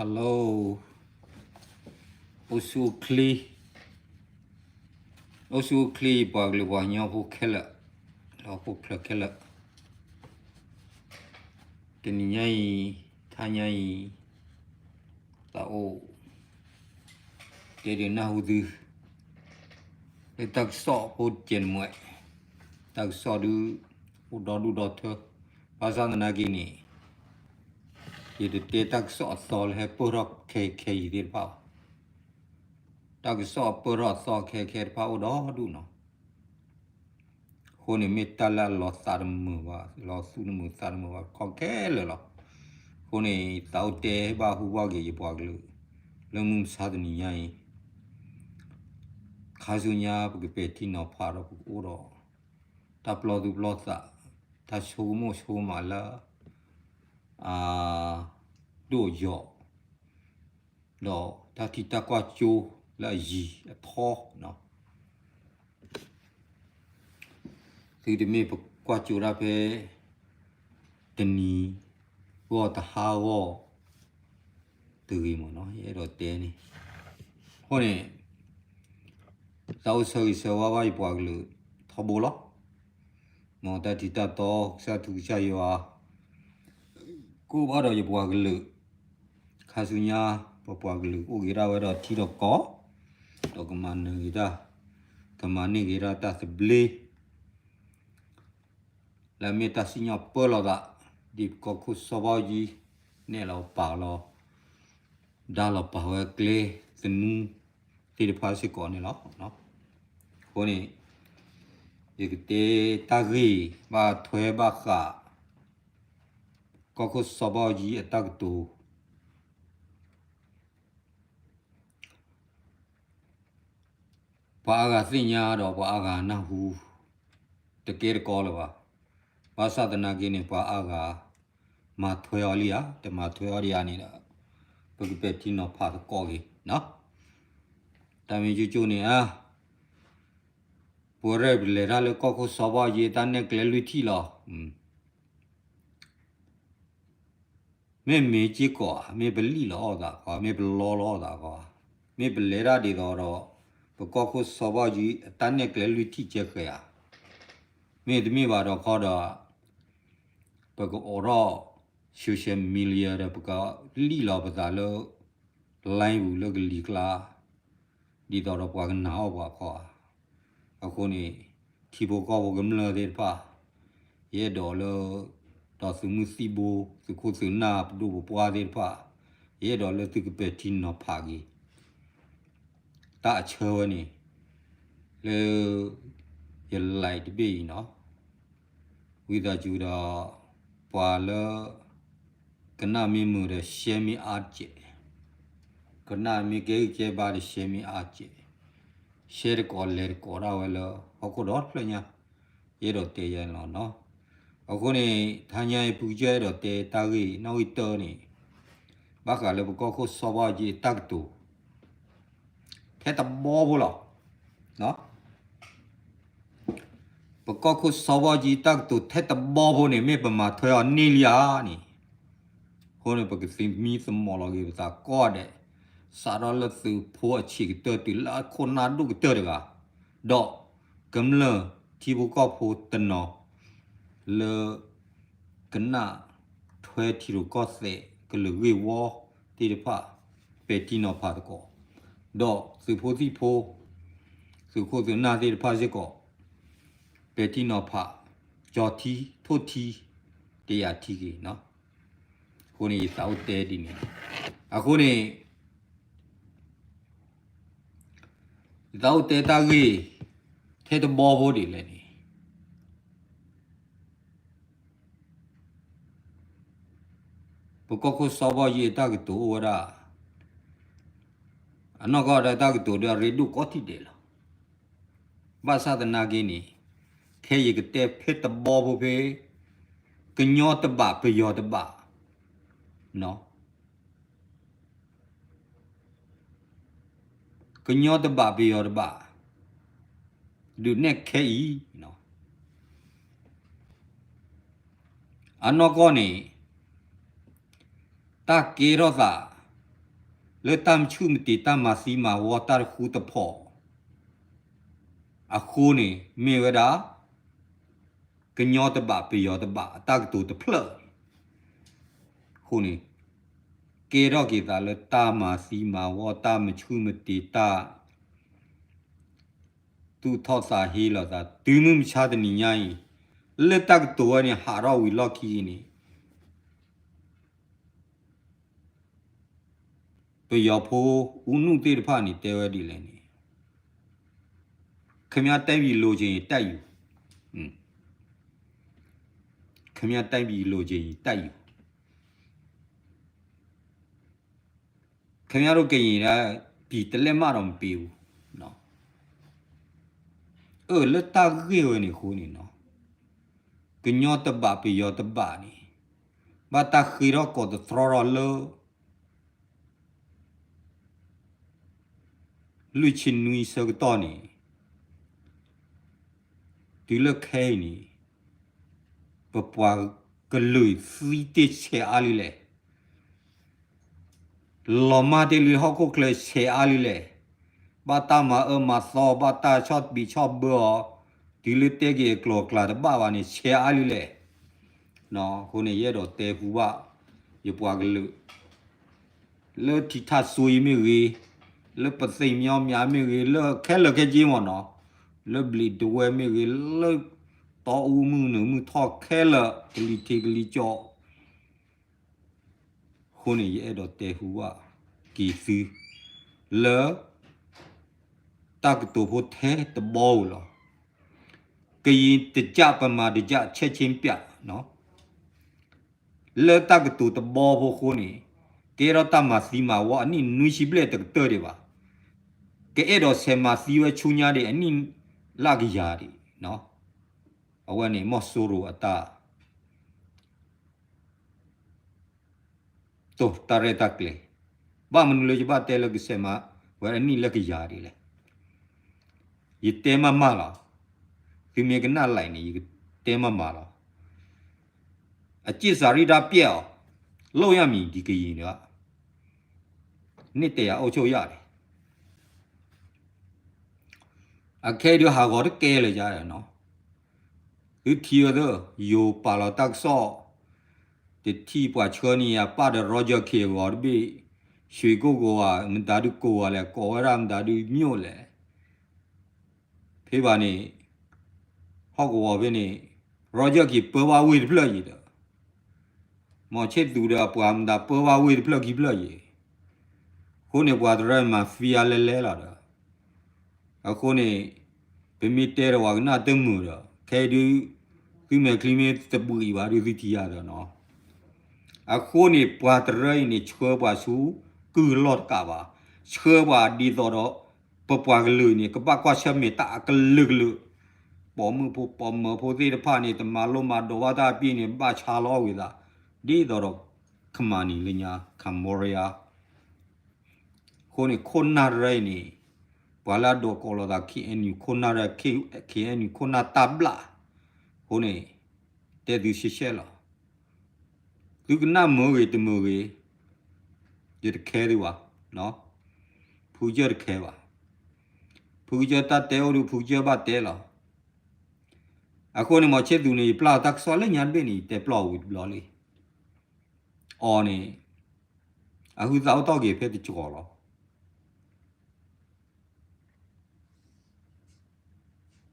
Hello, အိၣ်ဆူၣ်အိၣ်ချ့, အိၣ်ဆူၣ်အိၣ်ချ့ ပှၤကလုာ်ပှၤကညီဖိခဲလၢာ်, လၢဟီၣ်ခိၣ်ချၢခဲလၢာ်, တနံၤညါအံၤ, ထါညါအံၤ, သးအိၣ်တဲဒုးနၢ်ဟူသု လၢတၢ်ကစီၣ်ဖိတကဲးနမှဲ, တၢ်ကစီၣ်ဒုး အိၣ်ဒီဒူၣ်ဒီထၢ, ဘၣ်ဆၣ်သနာ်က့န့ၣ် ယတတဲတၢ်ကစီၣ်အသီလၢဟဲပၢၢ်ထီၣ်ခဲခဲအံၤသ့ၣ်တဖၣ်ဘၣ်. တၢ်ကစီၣ်အပၢၢ်ထီၣ်အသီခဲခဲတဖၣ်အိၣ်ဒီဒူၣ်နီၤ. အဃိန့ၣ် မ့ၢ်တၢ်လၢအလီၤသးတမုာ်ဘၣ်, လီၤသူၣ်တမုာ်သးတမုာ်ဘၣ် ခီခဲလၢာ်လီၤ. အဃိန့ၣ် သးအိၣ်တဲဘၣ်ဟူဘၣ်က့ၤယပှၤကလုာ် လၢမုၢ်မဆါတနံၤညါအံၤ ခါဆူညါပကပဲာ်ထံနီၤဖးဒီးပကအိၣ်ဒီး တၢ်ပျီသူၣ်ပျီသး, တၢ်ဆိကမိၣ်ဆိကမးလၢ အဒိၣ်အယိာ် ဒီးတၢ်ထံၣ်တၢ်ကွၢ်စိလၢအယံၤအထီနီၤ. သုတမ့ၢ်ပကွၢ်စိတၢ်ဖဲ တနံၤဂီၢ်တဟါဂီၢ် တဂ့ၤမ့ၢ်နီၤ, ယအဲၣ်ဒိးတဲန့ၣ်. အဃိန့ၣ် သးအိၣ်ဆၢဂ့ၤဆၢဝါဘၣ်ယပှၤကလုာ်ထီဘိလီၤ. မ်တၢ်ထံးတၢ်တီ ကစၢ်ထူကစၢ်ယွၤ ကိးဘၣ်ဒီးယပှၤကလုာ်, ခါဆူညါ ပပှၤကလုာ်အိၣ်က့ၤဒၣ်ဝဲဒီးထံဒီးကီၢ်, ဒီးကမၤနၢၤက့ၤတၢ်, ကမၤန့ၢ်က့ၤဒၣ်တၢ်သဘျ့ လၢအမ့ၢ်တၢ်စံၣ်ညီၣ်ပၢလီၤသး ဒ်ပကီၢ်ခိၣ်စီၤဘၣ်အူကၠံ နဲၣ်လီၤပာ်လီၤ ဒါလီၤပာ်ဝဲကျဲသနူသ့ၣ်တဖၣ်စ့ၢ်ကီးန့ၣ်လီၤ. အဃိန့ၣ် ယကတဲတၢ်ဂ့ၢ်ဘၣ်ထွဲဘၣ်ဃး ကီၢ်ခိၣ်စီၤဘၣ်အူကၠံအတၢ်ကတိၤ ပှၤအါဂၤသ့ၣ်ညါဒီးပှၤအါဂၤနၢ်ဟူ တကဲတကီလၢၤဘၣ်. ဘၣ်ဆၣ်သနာ်က့န့ၣ် ပှၤအါဂၤမၤထွဲအီၤလံဧါ, တမၤထွဲအီၤဒံးဧါန့ၣ်ဒီး ပကပဲာ်ထံနီၤဖးသကိးက့ၤ. တၢ်မ့ၢ်ကၠိကၠိန့ၣ်ဧါ, ပဝဲဒၣ်ပလဲၤတၢ်လၢကီၢ်ခိၣ်စီၤဘၣ်အူကၠံအတၢ်နဲၣ်ကျဲလွံၢ်ထံၣ်လီၤ. မ့ၢ်မ့ၢ်စ့ၢ်ကီးဧါ, မ့ၢ်ပလံၣ်လီၤအီၣ်သးခီ, မ့ၢ်ပလီလီၤအီၣ်သးခီ, မ့ၢ်ပလဲၤတၢ်ဒ်သိးဒီး ပကီၢ်ခိၣ်စီၤဘၣ်အူကၠံအတၢ်နဲၣ်ကျဲလွံၢ်ထံၣ်ကဲဃဲဧါ. မ့ၢ်တမ့ၢ်ဘၣ်ဒီးခီဒီး ပကအိးထီၣ် social media ဒီး ပကလံၣ်လီၤပသးလၢ line ပူၤလၢကလံၤကျါ ဒ်သိးဒီးပှၤကနာ်အီၣ်ပှၤခီဧါ. အဃိန့ၣ် ထံဖိကီၢ်ဖိကမျၢၢ်သ့ၣ်တဖၣ် ယအဲၣ်ဒိးလၢ ဒီးသုးမုၢ်သံၣ်ဘိ သုးခိၣ်သုးနၢ် ပဒိၣ်ပပှၢ်သ့ၣ်တဖၣ် ယအဲၣ်ဒိးလၢသုကပဲာ်ထံနီၤဖးက့ၤ တၢ်အဆၢဝဲန့ၣ် လၢ ယ live တဘ့ၣ်အံၤနီၤ. ဝံသးစူၤဒီး ပှၤလၢ ကနၣ်မ့ၢ်မုာ်ဒီး share မ့ၢ်အါစဲး, ကနၣ်မ့ၢ်ကဲဂံၢ်ကဲဘါဒီး share မ့ၢ်အါစဲး, share တကိးလဲၤတကိးဒၣ်ဝဲလၢ ဟီၣ်ခိၣ်ဒီဖျၢၣ်ညါ, ယအဲၣ်ဒိးတဲယဲလီၤနီၤ. အဃိန့ၣ် ထါညါအံၤ ဖုကစၢၢ်အဲၣ်ဒိးတဲတၢ်ဂ့ၢ်နီၣ်ဂံၢ်တၢန့ၣ် ဘၣ်ဃးလၢပကီၢ်ခိၣ်စီၤဘၣ်အူကၠံအတၢ်ကတိၤ ထဲတဘီဖိလီၤ. ပကီၢ်ခိၣ်စီၤဘၣ်အူကၠံအတၢ်ကတိၤထဲတဘီဖိန့ၣ် မ့ၢ်ပမၤထွဲအီၤန့ၢ်လံဧါန့ၣ်, အဃိန့ၣ် ပကသမံသမိးလီၤက့ၤပသးကိးဂၤဒဲး, စးထီၣ်လၢသုးဖိအဆံးကတၢၢ်တုၤလၢအခိၣ်နၢ်ဒိၣ်ကတၢၢ်တဂၤ, ဒီးကမျၢၢ်ထံဖိကီၢ်ဖိတနီၤ လၢ ကနၣ်ထွဲထံရူၢ်ကီၢ်သဲး ကလုာ်ဂ့ၢ်ဝီသ့ၣ်တဖၣ် ပဲာ်ထံနီၤဖးသကိး, ဒီးသုးဖိသံၣ်ဖိ သုးခိၣ်သုးနၢ်သ့ၣ်တဖၣ်စ့ၢ်ကီး ပဲာ်ထံနီၤဖး ကၠီထံ ထိၣ်ထံ တယာ်ထံက့ၤနီၤ. အဃိန့ၣ် ယသးအိၣ်တဲဒ်န့ၣ်, အဃိန့ၣ် ယသးအိၣ်တဲတၢ်ဂ့ၢ် ထဲတဘီဖိဒ်လဲၣ်န့ၣ် ပကီၢ်ခိၣ်စီၤဘၣ်အူကၠံအတၢ်ကတိၤအိၣ်ဝဲဒၣ်, အနီၢ်ကီၢ်ဒီးတၢ်ကတိၤဒီးအရ့ဒိၣ်ကိးထံၣ်ဒဲးလီၤ. ဘၣ်ဆၣ်သနာ်က့န့ၣ် ခဲအံၤယကတဲဖဲတဘီဖိဖဲ ကညီတဘၣ်ပယီၤတဘၣ်, ကညီတဘၣ်ပယီၤတဘၣ်, ဒုးနဲၣ်ခဲအံၤ အနီၢ်ကီၢ်န့ၣ် တၢ်ကဲထီၣ်သး လၢတၢ်မဆူၣ်မတ့ၤ တၢ်မၤသံမၤဝီ တၢ်တဃူတဖိးအဃိန့ၣ် မ့ၢ်ဝဲဒၣ် ကညီတဘၣ်ပယီၤတဘၣ်အတၢ်ကတိၤတဖျၢၣ်အဃိန့ၣ် ကဲထီၣ်က့ၤသးလၢတၢ်မၤသံမၤဝီ တၢ်မဆူၣ်မတ့ၤ တၢ် သူၣ်ထီၣ်သးဟ့လိာ်သး တုၤမုၢ်မဆါတနံၤညါအံၤ လၢတၢ်ကတိၤဝဲန့ၣ် ဟးထီၣ်ဝံၤလီၢ်ခံအံၤန့ၣ် ပယီၤဖိ ဦးနု သ့ၣ်တဖၣ်န့ၣ် တဲဝဲဒ်လဲၣ်န့ၣ် ခင်ဗျားတိုင်းပြည်လိုချင်ရင် တိုက်ယူ ခင်ဗျားတိုင်းပြည်လိုချင်ရင် တိုက်ယူ ခင်ဗျားတို့ကရင်တိုင်းပြည် တစ်လက်မတော့ မပေးဘူး အၢ လၢတၢ်ဂ့ၢ်ဝဲန့ၣ်အဃိန့ၣ်နီၤ ကညီတဘၣ်ပယီၤတဘၣ်န့ၣ် ဘၣ်တၢ်ဃ့ထီၣ်ကိးသတြီထီၣ်လၢ လွံၢ်ဆံနွံဆၢကတီၢ်န့ၣ် တုၤလၢခဲအံၤန့ၣ် ပပှၤကလုာ်သံတ့ၢ်ဆဲးအါလံလဲၣ် လီၤမၢ်တ့ၢ်လံဟီၣ်ခိၣ်ချၢဆဲးအါလံလဲၣ် ဘၣ်တၢ်မၤအၢမၤသီ ဘၣ်တၢ်ဆီၣ်ဘံးဆီၣ်ဘၢအီၤ တုၤလၢတဲက့ၤအကျိၤအကျဲတဘၣ်ဘၣ်န့ၣ် ဆဲးအါလံလဲၣ် အဃိန့ၣ် ယအဲၣ်ဒိးတဲဟူဘၣ် ယပှၤကလုာ် လၢထံထၣ်စိအံၤမ့ၢ်ဂ့ၤ, လၢပသ့ၣ်မညီမၠါမ့ၢ်ဂ့ၤ, လၢခဲလၢာ်ခဲဆ့မ့ၢ်နီၤ, လၢဘျံးဒဝဲၢ်မ့ၢ်ဂ့ၤ, လၢတီအူမုၢ်နုာ်မုၢ်ထီၣ်ခဲလၢာ် ကလံၤထံးကလံၤကၠီ အဃိန့ၣ် ယအဲၣ်ဒိးတဲဟူဘၣ်က့ၤသု လၢ တၢ်ကတိၤဖိထဲတဘီဧိၤလီၤ. ကရင်တကျ ဗမာတကျ ချက်ချင်းပြ လၢတၢ်ကတိၤတဘီဖိအဃိန့ၣ် ကဲထီၣ်တၢ်မၤသံမၤဝီအနံၣ်နွံဆံဘျဲၣ်တကတၢၢ်ဒံးဘၣ်. ကအဲၣ်ဒိးဆဲးမၤသံဝဲဆူညါဒံး အနံၣ်လၢကယၤဒံး အဝဲန့ၣ် မီၢ်စိရိၤအတၢ် တိာ်တၢ်ရဲၣ်တၢ်ကျဲၤ, ဘၣ်မနုၤလၢယဘၣ်တဲလၢကဆဲးမၤဝဲအနံၣ်လၢကယၤဒ်လဲၣ်. ယတဲမးမးလီၤ. သုမ့ၢ်ကနၣ်လဲၣ်န့ၣ် ယကတဲမးမးလီၤ. အကျင့်စာရိတ္တပျက်အောင် လုပ်ရမည် ဒီကရင်တွေက နှစ်တစ်ယောက် အုပ်ချုပ်ရတယ်. အခဲအံၤဒုးဟးဂီၤတကဲလၢၤယါနီၤ. သုထံၣ်ဝဲသ့ၣ် ယိၤပာ်လီၤတၢ်ကစီၣ် တထံၣ်ပှၤဆှၢန့ၢ်ယၤ ပၢ်ဒီး Roger K အဂီၤတဘ့ၣ် ရွှေကုက္ကို ဧါ မတၤဒုးကိးဂၤလဲၣ် ကိးဝဲဒၣ်မတၤဒုး မြို့လဲၣ် ဖဲဘၣ်န့ၣ် ဟီၣ်ကဝီၤဖဲန့ၣ် Roger K ပၢဘၣ်ဝ့ၢ်တဖျၢၣ်အံၤဒီး မောင်ချစ်သူဒီးအပှၤမတၤပၢဘၣ်ဝ့ၢ်တဖျၢၣ်ခံဖျၢၣ်အံၤ, အဃိန့ၣ် ပှၤတရၢမၤသံအါလဲလဲလီၤဒီး အဃိန့ၣ် ပမ့ၢ်တဲဒီးပှၤကနၣ်တမုာ်ဒီး ခဲအံၤဒုး သုမဲာ်ချံမ့ၢ်တဘှံးဘၣ်ဒုး သုထံၣ်ယၤဒီးနီၤ. အဃိန့ၣ် ပှၤတရၢအံၤန့ၣ် ဆှၢပှၤဆူကုၢ်လီၢ်တကးဘၣ်, ဆှၢပှၤဒ်သိးဒီး ပပှၤကလုာ်န့ၣ် ကဘၣ်ကွၢ်ဆၢၣ်မဲာ်တၢ်အကလုာ်ကလုာ်, ပိာ်မုၣ်ဖိပိာ်မၢၤဖိသ့ၣ်တဖၣ်န့ၣ် တမၤလိမၤဒိးဘၣ်တၢ်အပျ့ၤန့ၣ် ဘၣ်ဆါလီၤဝံၤသး ဒ်သိးဒီး ခမၤနံၤလၢညါ Cambodia အဃိန့ၣ် ခိၣ်နၢ်တရၢအံၤန့ၣ် ပှၤလၢအဒိးကိးလိာ်သး KNU ခိၣ်နၢ်တရၢ KNU ခိၣ်နၢ်တၢ်ဘျၣ်, အဃိန့ၣ် တဲသုရှဲရှဲလီၤ. သုကနၣ်မုာ်ဂ့ၤတမုာ်ဂ့ၤ, ယတခဲသုဘၣ်, ဖုကစၢၢ်တခဲဘၣ်. ဖုကစၢၢ်တၢ်တဲအိၣ်ဒုး ဖုကစၢၢ်ဘၣ်တဲလီၤ. အဃိန့ၣ် မောင်ချစ်သူန့ၣ် ယပျၢ်တၢ်ကစီၣ်လၢညါတဘ့ၣ်န့ၣ် ယတဲပျီဝံၤတဘျီလံ. အီၤန့ၣ် အဟုသးအိၣ်တီၢ်က့ၤဖဲတကီၤလီၤ.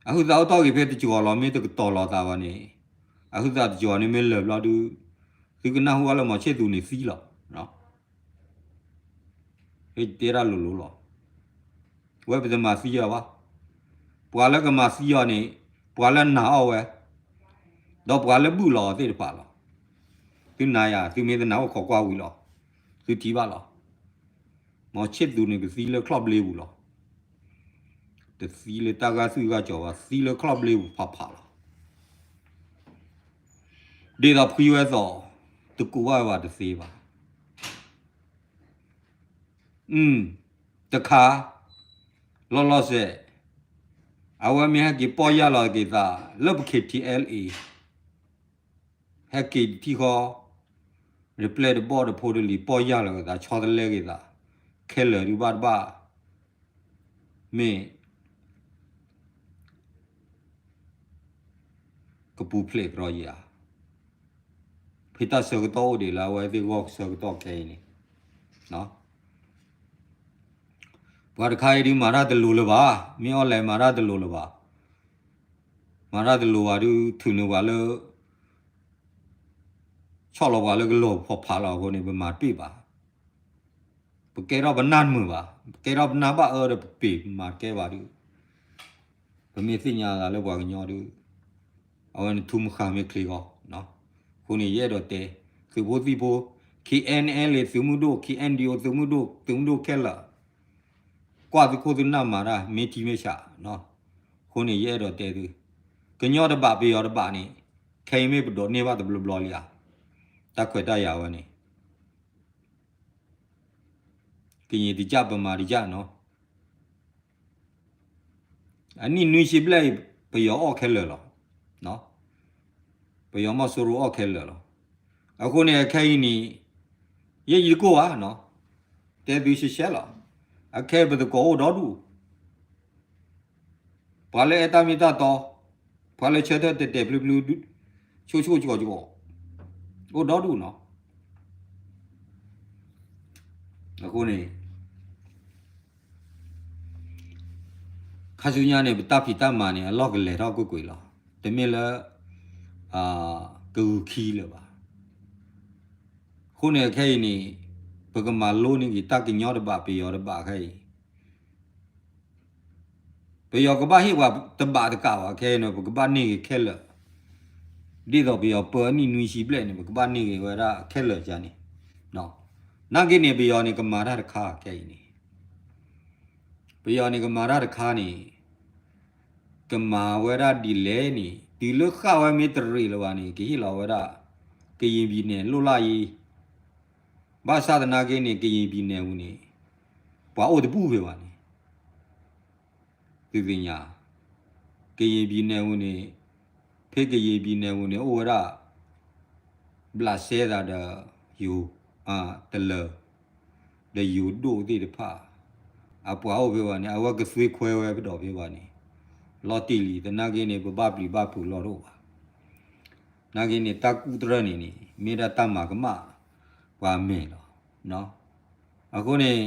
အဟုသးအိၣ်တီၢ်က့ၤဖဲတကီၤလီၤ မ့ၢ်တကတီၤလီၤသးဘၣ်န့ၣ်, အဟုသးတကီၤန့ၣ်မ့ၢ်လၢာ်ဘျီဒုး, သုကနၢ်ဟူအါလၢ မောင်ချစ်သူန့ၣ်သံလီၤ. ဖဲတဲတၢ်လိၤလိၤလီၤ. ဝဲပတမၤသံအီၤဘၣ်. ပှၤလၢကမၤသံအီၤန့ၣ် ပှၤလၢနာ်အီၤဝဲ, ဒီးပှၤလၢဘုၣ်လီၤအီၤသ့ၣ်တဖၣ်လီၤ. သုနာ်ယၤ သုမ့ၢ်တနာ်အိၣ်ခိးကွၢ်ဝံၤလီၤ. သုထံၣ်ဘၣ်လီၤ. မောင်ချစ်သူန့ၣ် ကသံလၢချီၣ်ဘျ့ပူၤလီၤ. တသံလၢတၢ်ဂာ်သွံၣ်ဂာ်စီၤဘၣ် သံလၢချီၣ်ဘျ့ပူၤဖးဖးလီၤ. ဒ်သိးဖှံဝဲသိး တကူးဘၣ်ဝဲဘၣ်တသ့ဘၣ်. တခါ လီၤလီၤဆဲး အဝဲမ့ၢ်ဟဲက့ၤပီၢ်ယၢ်လီၤက့ၤသး လၢပ KTLA ဟဲက့ၤတထံၣ်ဃီ တပျဲၢ်တဘီၣ်တဖိတလံၤ ပီၢ်ယၢ်လီၤက့ၤသး ဆီတလဲက့ၤသး, ခဲလၢာ်ဒုးဘၣ်တဘၣ် မ့ၢ် ကပူၤဖျဲးကရီယၤ, ဖဲတၢ်ဆၢကတီၢ်အိၣ်ဒံးလၢအဝဲသ့ၣ်ဂီၢ်ဆၢကတီၢ်ခဲအံၤန့ၣ်, ပှၤတခါအံၤဒုးမၤတၢ်တလိၤလၢၤဘၣ်, မ့ၢ် online မၤတၢ်တလိၤလၢၤဘၣ်, မၤတၢ်တလိၤဘၣ်ဒုး ထုးန့ၢ်ပှၤလၢ ဆီၣ်လီၤပှၤလၢကလီၤဖီၣ်ဖးလီၤအဃိန့ၣ် ပမၤတပ့ၢ်ဘၣ်. ပကဲထီၣ်ပနၢ်တမုာ်ဘၣ်, ပကဲထီၣ်ပနၢ်ဘၣ်အၢဒီးပပ့ၤ ပမၤတကဲဘၣ်ဒုး, ပမ့ၢ်သ့ၣ်ညါသးလၢပှၤကညီဒုး, အဝဲန့ၣ်ထူမခါမ့ၢ်ချ့ဂီၢ်, အဃိန့ၣ် ယအဲၣ်ဒိးတဲ, သုးဖိသံၣ်ဖိ, K N L A သုးမုၢ်ဒိၣ်, K N D O သုးမုၢ်ဒိၣ်, သုးမုၢ်ဒိၣ်ခဲလၢာ် ကွၢ်သုခိၣ်သုနၢ်မၤတၢ် မ့ၢ်ထံမ့ၢ်ဆး, အဃိန့ၣ် ယအဲၣ်ဒိးတဲသု, ကညီတဘးပယီၤတဘးန့ၣ်, ခဲအံၤမ့ၢ်ပဒိးန့ၢ်ဘၣ်တဘျီဘျီလံဧါ, တၢ်ခွဲးတၢ်ယာ်ဝဲန့ၣ် ကရင်တကျ ဗမာတကျနီၤ, အနံၣ်နွံဆံဘျဲၣ်အံၤ ပယီၤအီၣ်ခဲလၢာ်လီၤ, ပယီၤမီၤစိရိၤအီၣ်ခဲလၢာ်လီၤ. အဃိန့ၣ် အခဲအံၤန့ၣ် ယဲယတကိၢ်ဘၣ်နီၤ, တဲသုရှဲရှဲလီၤ, အခဲအံၤပသကိးအိၣ်ဒီဒူၣ် ပှၤလၢအဲၣ်တၢ်မ့ၢ်တၢ်တီ, ပှၤလၢဆၢထၢၣ်တဲာ်တဲာ်ဖျုဖျု, ဆိဆိကီကီ, အိၣ်ဒီဒူၣ်နီၤ. အဃိန့ၣ် ခါဆူညါန့ၣ် ပတၢ်ဖံးတၢ်မၤန့ၣ် အလီၢ်ကလဲၤထီၣ်ကွ့ၢ်ကွ့ၢ်လီၤ. တမ့ၢ်လၢ ကဂုာ်ခံလၢၤဘၣ်. အဃိန့ၣ် ခဲအံၤန့ၣ် ပကမၤလိန့ၢ်က့ၤတၢ်ကညီတဘး ပယီၤတဘးခဲအံၤ ပယီၤကဘၣ်ဟ့ၣ်ပှၤတဘးတကးဘၣ် ခဲအံၤန့ၣ် ပကဘၣ်န့ၢ်က့ၤခဲလၢာ်, ဒ်သိးပယီၤပၢအနံၣ်နွံဆံဘျဲၣ်န့ၣ် ပကဘၣ်န့ၢ်က့ၤဝဲဒၣ်ခဲလၢာ်ယါန့ၣ်, နာ်က့န့ၣ် ပယီၤန့ၣ်ကမၤတၢ်တခါခဲအံၤန့ၣ်, ပယီၤန့ၣ်ကမၤတၢ်တခါန့ၣ် ကမၤဝဲဒၣ်ဒ်လဲၣ်န့ၣ် တုၤလၢဃၣ်ဝဲမ့ၢ်တရံးလၢၤဘၣ်န့ၣ် ကဟ့ၣ်လီၤဝဲဒၣ် ကရင်ပြည်နယ် လွတ်လပ်ရေး, ဘၣ်ဆၣ်သနာ်က့န့ၣ် ကရင်ပြည်နယ်ပူၤန့ၣ် ပှၤအိၣ်တဘူၣ်ဖဲဘၣ်န့ၣ် သုသ့ၣ်ညါ, ကရင်ပြည်နယ်ပူၤန့ၣ်, ဖဲကရင်ပြည်နယ်ပူၤန့ၣ် အိၣ်ဝဲဒၣ် ဘျးစဲသးဒီး ယိၤ, တလၢၤ, ဒီးယိၤဒိၣ်သ့ၣ်တဖၣ်, အပှၤအိၣ်ဖဲဘၣ်န့ၣ် အဝဲကသွ့ခွဲဝဲပဒီးဖဲဘၣ်န့ၣ်, လီၤတံၢ်လံ, သနာ်က့န့ၣ် ပဘၣ်ပျံၤဘၣ်ဖုးလီၢ်တအိၣ်ဘၣ်. နာ်က့န့ၣ် တၢ်ကူၣ်တရၢၢ်န့ၣ်န့ၣ် မ့ၢ်ဒၣ်တၢ်မၤကမၣ်ပှၤမဲာ်လီၤ. အဃိန့ၣ်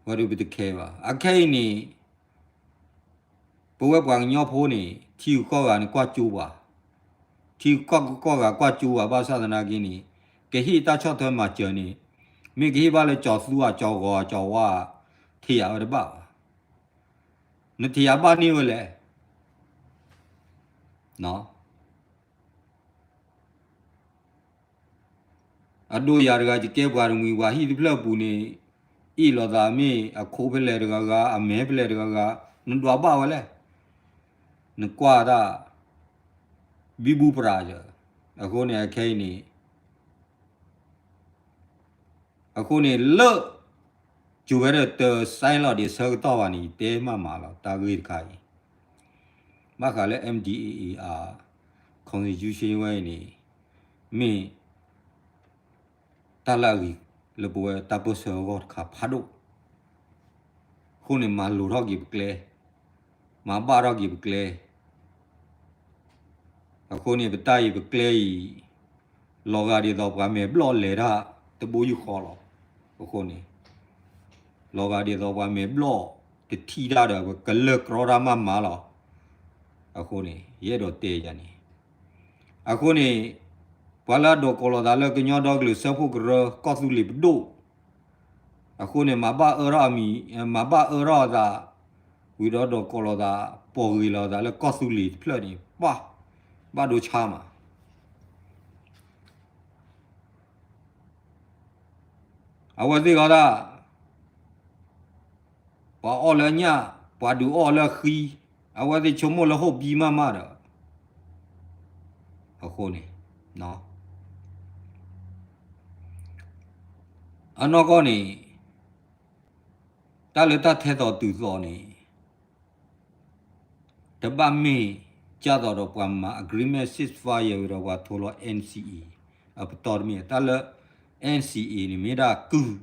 ဝဲဒုးပတခဲဘၣ်. အခဲအံၤန့ၣ် ပဝဲပှၤကညီဖိန့ၣ် ထံဂုၤကီၢ်ဂၤန့ၣ် ကွၢ်ကၠိပှၤ, ထံဂုၤကီၢ်ဂၤကွၢ်ကၠိပှၤ ဘၣ်ဆၣ်သနာ်က့န့ၣ် ကဟ့ၣ်တၢ်ဆီၣ်ထွဲမၤစၢၤန့ၣ် မ့ၢ်ကဟ့ၣ်ဘၣ်လၢကၠီၤသူဧါ ကၠီၤဂီၤဧါ ကၠီၤဝါဧါ ထံၣ်ယၤဝဲတဘၣ်ဘၣ်. နထံၣ်ယၤဘၣ်န့ၢ်ဝဲလဲၣ် အဒိယၤတဂၤ ယကဲပှၤတမှံၤ ပှၤဟံၣ်တဖျၢၣ်ပူၤန့ၣ် အ့ၣ်လိာ်သးမ့ၢ်အခိးဖဲလဲၣ်တဂၤဂၤ အမဲာ်ဖဲလဲၣ်တဂၤဂၤ နဒွးဘၣ်ဝဲလဲၣ်. နကွၢ်တၢ် ဘံဘူပရၤယၢၤ. အဃိန့ၣ် အခဲအံၤန့ၣ် အဃိန့ၣ်လၢ ကၠိၤဝဲဒၣ်တစဲလီၤဒံးအဆၢကတီၢ်ဘၣ်န့ၣ် ယတဲမးမးလီၤ တၢ်ဂ့ၢ်တခါအံၤ ဘၣ်ဃးလၢ M D A A အ constitution ဝဲအံၤန့ၣ် မ့ၢ် တၢ်လၢအဂ့ၤလၢပဝဲတၢ်ပၢၢ်ဆၢအဂီၢ်တခါဖးဒိၣ်. အဃိန့ၣ် မၤလိၤထီၣ်က့ၤပကျဲ, မၤဘၣ်ထီၣ်က့ၤပကျဲ. အဃိန့ၣ် ပတၢ်အံၤပကျဲအံၤ လီၤဂာ်ဒ်သိးပှၤမဲာ်ဘျီၣ်လဲၤတၢ်တဘိယူၢ်ဃီလီၤ. အဃိန့ၣ် လီၤဂာ်ဒ်သိးပှၤမဲာ်ဘျီၣ်တထံၣ်တၢ်ဒီး ပကလၢၢ်ကြီတၢ်မးမးလီၤ. အဃိန့ၣ် ယအဲၣ်ဒိးတဲယၤန့ၣ် အဃိန့ၣ် ပှၤလၢအဒိးကိးလီၤသးလၢကညီဒီကလုာ်စၢဖှိၣ်ကရၢ ကီၢ်သူလ့ၤပဒိၣ် အဃိန့ၣ် မၤဘၣ်အၢထီၣ်အမံၤ မၤဘၣ်အၢထီၣ်အသး ဝံၤဒီးဒိးကိးလီၤသး ပိာ်ဂ့ၤလီၤသးလၢကီၢ်သူလ့ၤတဖျၢၣ်န့ၣ် ပှၤ ဘၣ်ဒိဆါမး အဝဲသ့ၣ်ဃီဒၣ် ပှၤအီၣ်လၢအညၣ် ပှၤဒုးအီၣ်လၢအဃံ အဝဲသ့ၣ်ဆိကမိၣ်လၢဟီၣ်ဘံမးမးဒီး အဃိန့ၣ် အနီၢ်ကီၢ်န့ၣ် တၢ်လၢတၢ်ထဲသိးတုၤသိးန့ၣ် တဘၣ်မ့ၢ် ကၢ်သိးဒီးပှၤမၤ agreement ceasefire ဝံၤဒီးပှၤထိးလီၤ N C A အပတီၢ်တမ့ၢ် တၢ်လၢ NCA န့ၣ်မ့ၢ်ဒၣ်ကုၢ်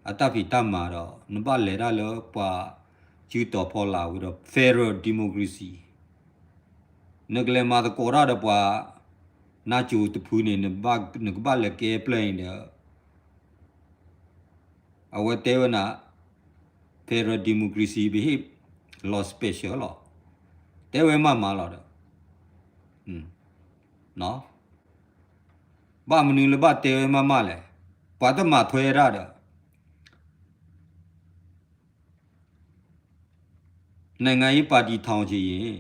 အတၢ်ဖံးတၢ်မၤဒီး နဘၣ်လဲၤတၢ်လၢပှၤစုတီၤဖီလာ်ဝံၤဒီး federal democracy နကလဲၤမၤသကိးတၢ်ဒီးပှၤ နၢ်ကၠိတဖုန့ၣ် နကဘၣ်လဲၤကဲပျဲၢ်န့ၣ်ဒီး အဝဲတဲဝဲနၤ federal democracy ပဟ့ၣ်လီၤ special လီၤ. တဲဝဲမးမးလီၤဒီး ဘၣ်မနုၤလၢဘၣ်တဲဝဲမးမးလဲၣ်. ပှၤတမၤထွဲတၢ်ဒီး နိုင်ငံရေးပါတီထောင်ချင်ရင်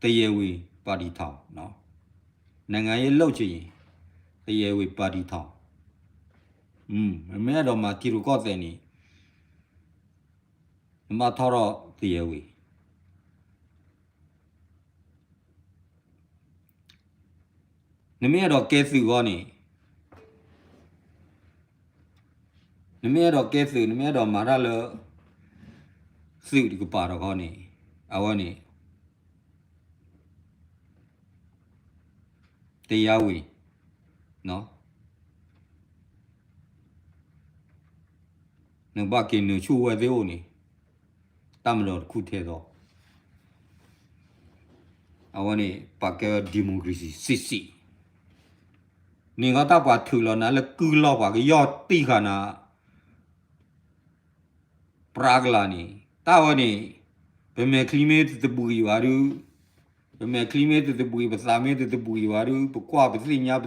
တရားဝင်ပါတီထောင်နော်. နိုင်ငံရေးလုပ်ချင်ရင် တရားဝင်ပါတီထောင်. မ့ၢ်အဲၣ်ဒိးမၤထံရူၢ်ကီၢ်သဲးန့ၣ် နဘၣ်ထီၣ်ထီၣ် တရားဝင်. နမ့ၢ်အဲၣ်ဒိးကဲသုးအဂီၢ်န့ၣ် နမ့ၢ်အဲၣ်ဒိးကဲသုး နမ့ၢ်အဲၣ်ဒိးမၤတၢ်လၢ သုးတကပၤတခီန့ၣ် အဝဲန့ၣ် တရားဝင် နဘၣ်က့ၤနုာ်ဆူၣ်ဝဲသ့ၣ်အိၣ်န့ၣ် တၢ်မၤဒီးတခူၣ်ထဲသိး အဝဲန့ၣ် ပှၤကဲဝဲ democracy စံးစံး န့ၣ်ဃီတၢ်ပှၤထုးလီၤနၤလၢကုၢ်လီၢ် ပှၤကယီၢ်တံၢ်ဃာ်နၤ ပြးကလာ်န့ၣ် တၢ်ဝဲန့ၣ် ပမဲာ်ချံမ့ၢ်တသဘှံးဘၣ်ဒုး ပမဲာ်ချံမ့ၢ်တသဘှံး ပသးမ့ၢ်တသဘှံးဘၣ်ဒုး ပကွၢ်ပသ့ၣ်ညါ ပ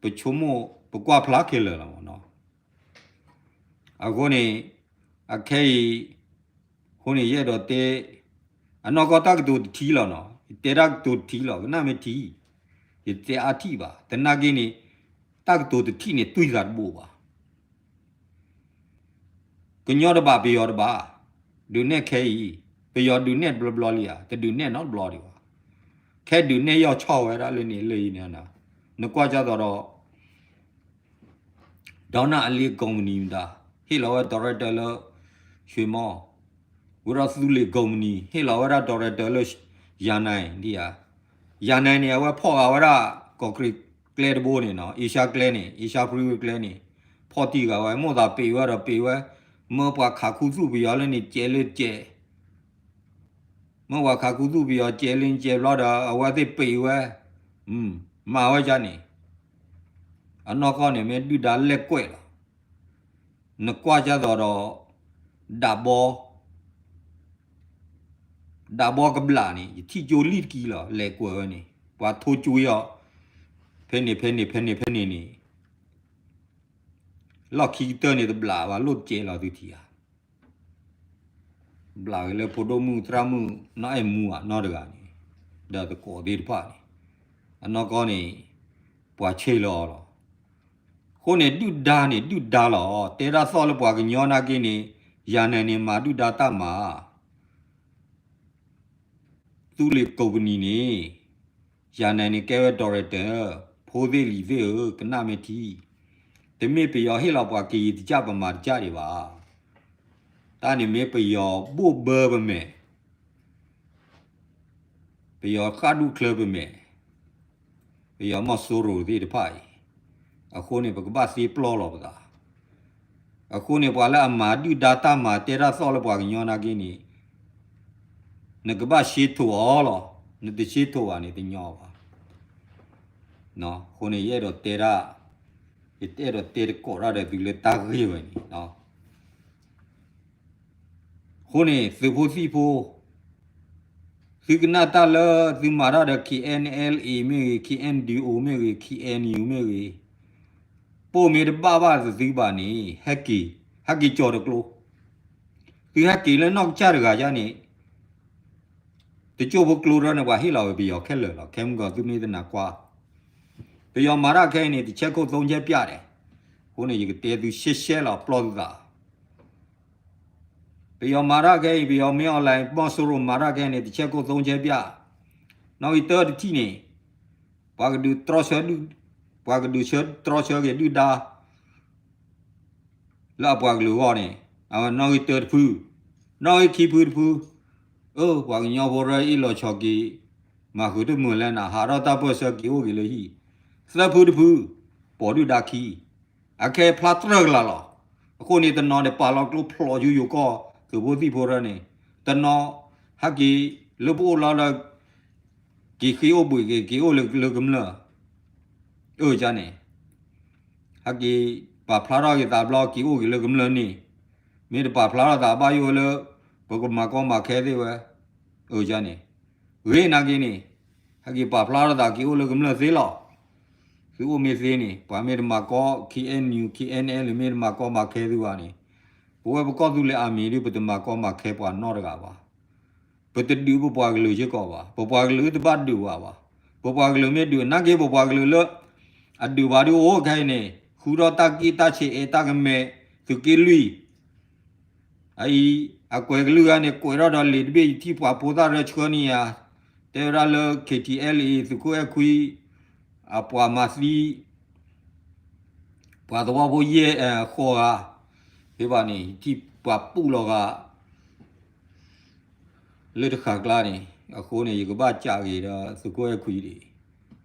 ဆိကမိၣ် ပကွၢ်ဖျါခဲလၢာ်လီၤမ့ၢ်နီၤ. အဃိန့ၣ် အခဲအံၤ အဃိန့ၣ် ယအဲၣ်ဒိးတဲ အနီၢ်ကီၢ်တၢ်ကတိၤတထံလီၤနီၤ ယတဲတၢ်ကတိၤတထံလီၤ ကနၣ်မ့ၢ်ထံ ယတဲအါထံၣ်ဘၣ် သနာ်က့န့ၣ် တၢ်ကတိၤတထံန့ၣ် တွံၢ်သးတဘိးဘၣ် ကညီတဘၣ် ပယီၤတဘၣ် ဒုးနဲၣ်ခဲအံၤ ပယီၤဒုးနဲၣ်တဘျီဘျီလံဧါ တဒုးနဲၣ်နီတဘျီဒံးဘၣ် ခဲဒုးနဲၣ်ယီၢ်ဆီၣ်ဝဲဒၣ်လၢန့ၣ်လၢအံၤန့ၣ် နကွၢ်ကၢ်သိးဒီး ဒေါ်နၢ်အလင်းကုမ္ပဏီမတၤ ဟ့ၣ်လီၤဝဲ director လၢ ရွှေမော် ဝဲဒီးသူလ့ၤကုမ္ပဏီ ဟ့ၣ်လီၤဝဲဒၣ် director လၢ ယၤနဲၣ် ဒ်ဧါ ယၤနဲၣ်န့ၣ် အဝဲဖီၣ်ဂာ်ဝဲဒၣ် ကီၢ်ခရံာ်ကျဲတဘိန့ၣ်နီၤ အ့ရှါကျဲန့ၣ် အ့ရှါ freeway ကျဲန့ၣ် ဖီၣ်တံၢ်ဂာ်ဝဲ မိၣ်သးပ့ၤဝဲဒီးပ့ၤဝဲ မၢပှၤခးခူသူၣ်ပယီၤလၢန့ၣ် ကဲးလၢကဲး မၢပှၤခးခူသူၣ်ပယီၤကဲးလၢကဲးဘျီဒီး အဝဲသ့ၣ်ပ့ၤဝဲ မၤဝဲဒ်န့ၣ် အနီၢ်ကီၢ်န့ၣ် မ့ၢ်ဒုၣ်ဒါလဲၣ်ကွဲးလီၤ. နကွၢ်ကၢ်သိးဒီး ဒးဘီ ဒးဘီကဘျးန့ၣ် ယထံၣ်ကၠိလံတကံလီၤ လဲၤကွဲးဝဲန့ၣ် ပှၤထိကၠိအီၤ ဖဲန့ၣ် ဖဲန့ၣ် ဖဲန့ၣ် ဖဲန့ၣ်န့ၣ် လီၢ်ခံကတၢၢ်န့ၣ်တဘျးဘၣ် လိၣ်ကဲးလီၤသုထံၣ်ဧါ ဘျးက့ၤလၢဖိဒိၣ်မုၣ်သရၣ်မုၣ်နီၢ်အဲၣ်မူအနီၢ်တဂၤန့ၣ် ဒီးသကိးသ့ၣ်တဖၣ်န့ၣ် အနီၢ်ကီၢ်န့ၣ် ပှၤဆ့ၣ်လီၤအီၤလီၤ. အဃိန့ၣ် ဒုၣ်ဒါန့ၣ် ဒုၣ်ဒါလီၤ. တဲဒၣ်သီၣ်လၢပှၤကညီနာ်က့န့ၣ် ယၤနဲၣ်န့ၣ် မၤဒုၣ်ဒါတၢ်မၤ သူလ့ၤကုမ္ပဏီန့ၣ် ယၤနဲၣ်န့ၣ်ကဲဝဲ director ဖိသ့ၣ်လံၤသ့ၣ်ဧၢ ကနၣ်မ့ၢ်ထံ တမ့ၢ်ပယီၤဟ့ၣ်လီၤပှၤကယံာ်တကၢ်ပမၤတကၢ်ဒံးဘၣ်. တၢ်န့ၣ်မ့ၢ်ပယီၤဘိၣ်ဘၢပမဲာ် ပယီၤဃၣ်ဒူၣ်ချၢပမဲာ် ပယီၤမီၢ်စိရိၤသ့ၣ်တဖၣ်အံၤ အဃိန့ၣ် ပကဘၣ်သ့ပျီလီၤပသး အဃိန့ၣ် ပှၤလၢအမၤဒုၣ်ဒါတၢ်မၤ တဲဒၣ်သီၣ်လၢပှၤကညီနာ်က့န့ၣ် နကဘၣ်ရှဲထိၣ်အီၤလီၤ. နတရှဲထိၣ်ဘၣ်န့ၣ် တညီဘၣ်. အဃိန့ၣ် ယအဲၣ်ဒိးတဲဒၣ် ယအဲၣ်ဒိးတဲတကိးတၢ်ဒီးသုလၢတၢ်ဂ့ၢ်ဝဲန့ၣ် အဃိန့ၣ် သုးဖိသံၣ်ဖိ သုကနၣ်တၢ်လၢသုမၤတၢ်ဒီး KNLA မ့ၢ်ဂ့ၤ, KNDO မ့ၢ်ဂ့ၤ, KNU မ့ၢ်ဂ့ၤ, ပိာ်မ့ၢ်တဘၣ်ဘၣ်သုဘၣ်န့ၣ် ဟဲက့ၤ, ဟဲက့ၤကၠီၤတကျိ, သုဟဲက့ၤလၢနီၢ်ကစၢ်တဂၤယါန့ၣ် တကၠိဖိကျိဒီးန့ၣ် ပှၤဟ့ၣ်လီၤဝဲပယီၤခဲလၢာ်လီၤ. ခဲမုၢ်ဂီၤသုမ့ၢ်တနၢ်ကွၢ်, ပယီၤမၤတၢ်ခဲအံၤန့ၣ် တဆဲခိၣ်သုံးဆဲပျၢ်ဒဲး, အဃိန့ၣ် ယကတဲသုရှဲရှဲလီၤ ပျီသုသး ပယီၤမၤတၢ်ခဲအံၤ ပယီၤမ့ၢ် online မီၢ်စိရိၤမၤတၢ်ခဲအံၤန့ၣ် တဆဲခိၣ်သုံးဆဲပျၢ်, နီၣ်ဂံၢ်တၢတထံၣ်န့ၣ် ပှၤကဒုးတြီဆၢဒုၣ်, ပှၤကဒုးဆၢတြီဆၢက့ၤဒုၣ်ဒါ လၢအပှၤကလုာ်အဂီၢ်န့ၣ် အဝဲနီၣ်ဂံၢ်တၢတဖု, နီၣ်ဂံၢ်ခံဖုတဖု, အၢ ပှၤကညီဖိရၢအ့ၣ်လိာ်ဆိးက့ၤ မၤဃုာ်တမုာ်လဲၣ်နၤ ဟးထီၣ်တၢ်ပၢၢ်ဆၢက့ၤအိၣ်က့ၤလၢဟံၣ်, သၢဖုတဖု, ပိာ်ဒုၣ်ဒါခံ, အခဲဖျါတြၢၢ်ကလာ်လီၤ. အဃိန့ၣ် တနီၤန့ၣ် ပာ်လီၤကျိဖျိးယူယိၤကီၢ် သုးဖိသံၣ်ဖိရၢန့ၣ်, တနီၤ ဟဲက့ၤလၢပအိၣ်လီၤလၢ က့ၤဃ့အိၣ်ဘှံးက့ၤ က့ၤအိၣ်လၢကမျၢၢ်, အၢ ကန့ၣ် ဟဲက့ၤပာ်ဖျါထီၣ်က့ၤသးဘျီ က့ၤအိၣ်က့ၤလၢကမျၢၢ်န့ၣ်, မ့ၢ်တပာ်ဖျါထီၣ်သးဘၣ်ယိၣ်လၢ ပကမၤကီမၤခဲသ့ၣ်ဝဲ, အၢ ကန့ၣ်, ဂ့ၤနာ်က့န့ၣ်, ဟဲက့ၤပာ်ဖျါထီၣ်သးက့ၤအိၣ်လၢကမျၢၢ်သ့လီၤ. သုအိၣ်မ့ၢ်သ့န့ၣ် ပှၤမ့ၢ်တမၤကီ KNU KNLA မ့ၢ်တမၤကီမၤခဲသုဘၣ်န့ၣ်, ပဝဲပကီၢ်သူလ့ၤအမံၤဒ် ပတမၤကီမၤခဲပှၤနီတဂၤဘၣ်. ပတဒုးပပှၤကလုာ်စ့ၢ်ကီးဘၣ်. ပပှၤကလုာ်တဘၣ်ဒုးဘၣ်ဘၣ်. ပပှၤကလုာ်မ့ၢ်ဒုးနာ်က့ ပပှၤကလုာ်လၢ အဒုးဘၣ်ဒုးအိၣ်ခဲအံၤန့ၣ် ဃုထီၣ်တၢ်က့ၢ်တၢ်ဆဲးအဲၣ်တၢ်ကမဲာ် သုးက့လွံၢ် အအံၤ အကွဲးကလုၢ်ဂၤန့ၣ် ကွဲးထီၣ်ဒီးလံာ်တဘ့ၣ် ယထံၣ်ပှၤဖိသၣ်ရၢဆှၢန့ၢ်ယၤ, တဲဝဲဒၣ်လၢ KTLA သုးခိၣ်အဲၣ်ခွံ အပှၤမၤသံ ပှၤသဝီဖိယဲၢ်ဃိးဂၤ, ဖဲဘၣ်န့ၣ် ယထံၣ်ပှၤပူၣ်လီၤဂာ် လၢတဃာ်ကျါန့ၣ်, အဃိန့ၣ် ယကဘၣ်ကးက့ၤဒီးသုးခိၣ်အဲၣ်ခွံဒံး.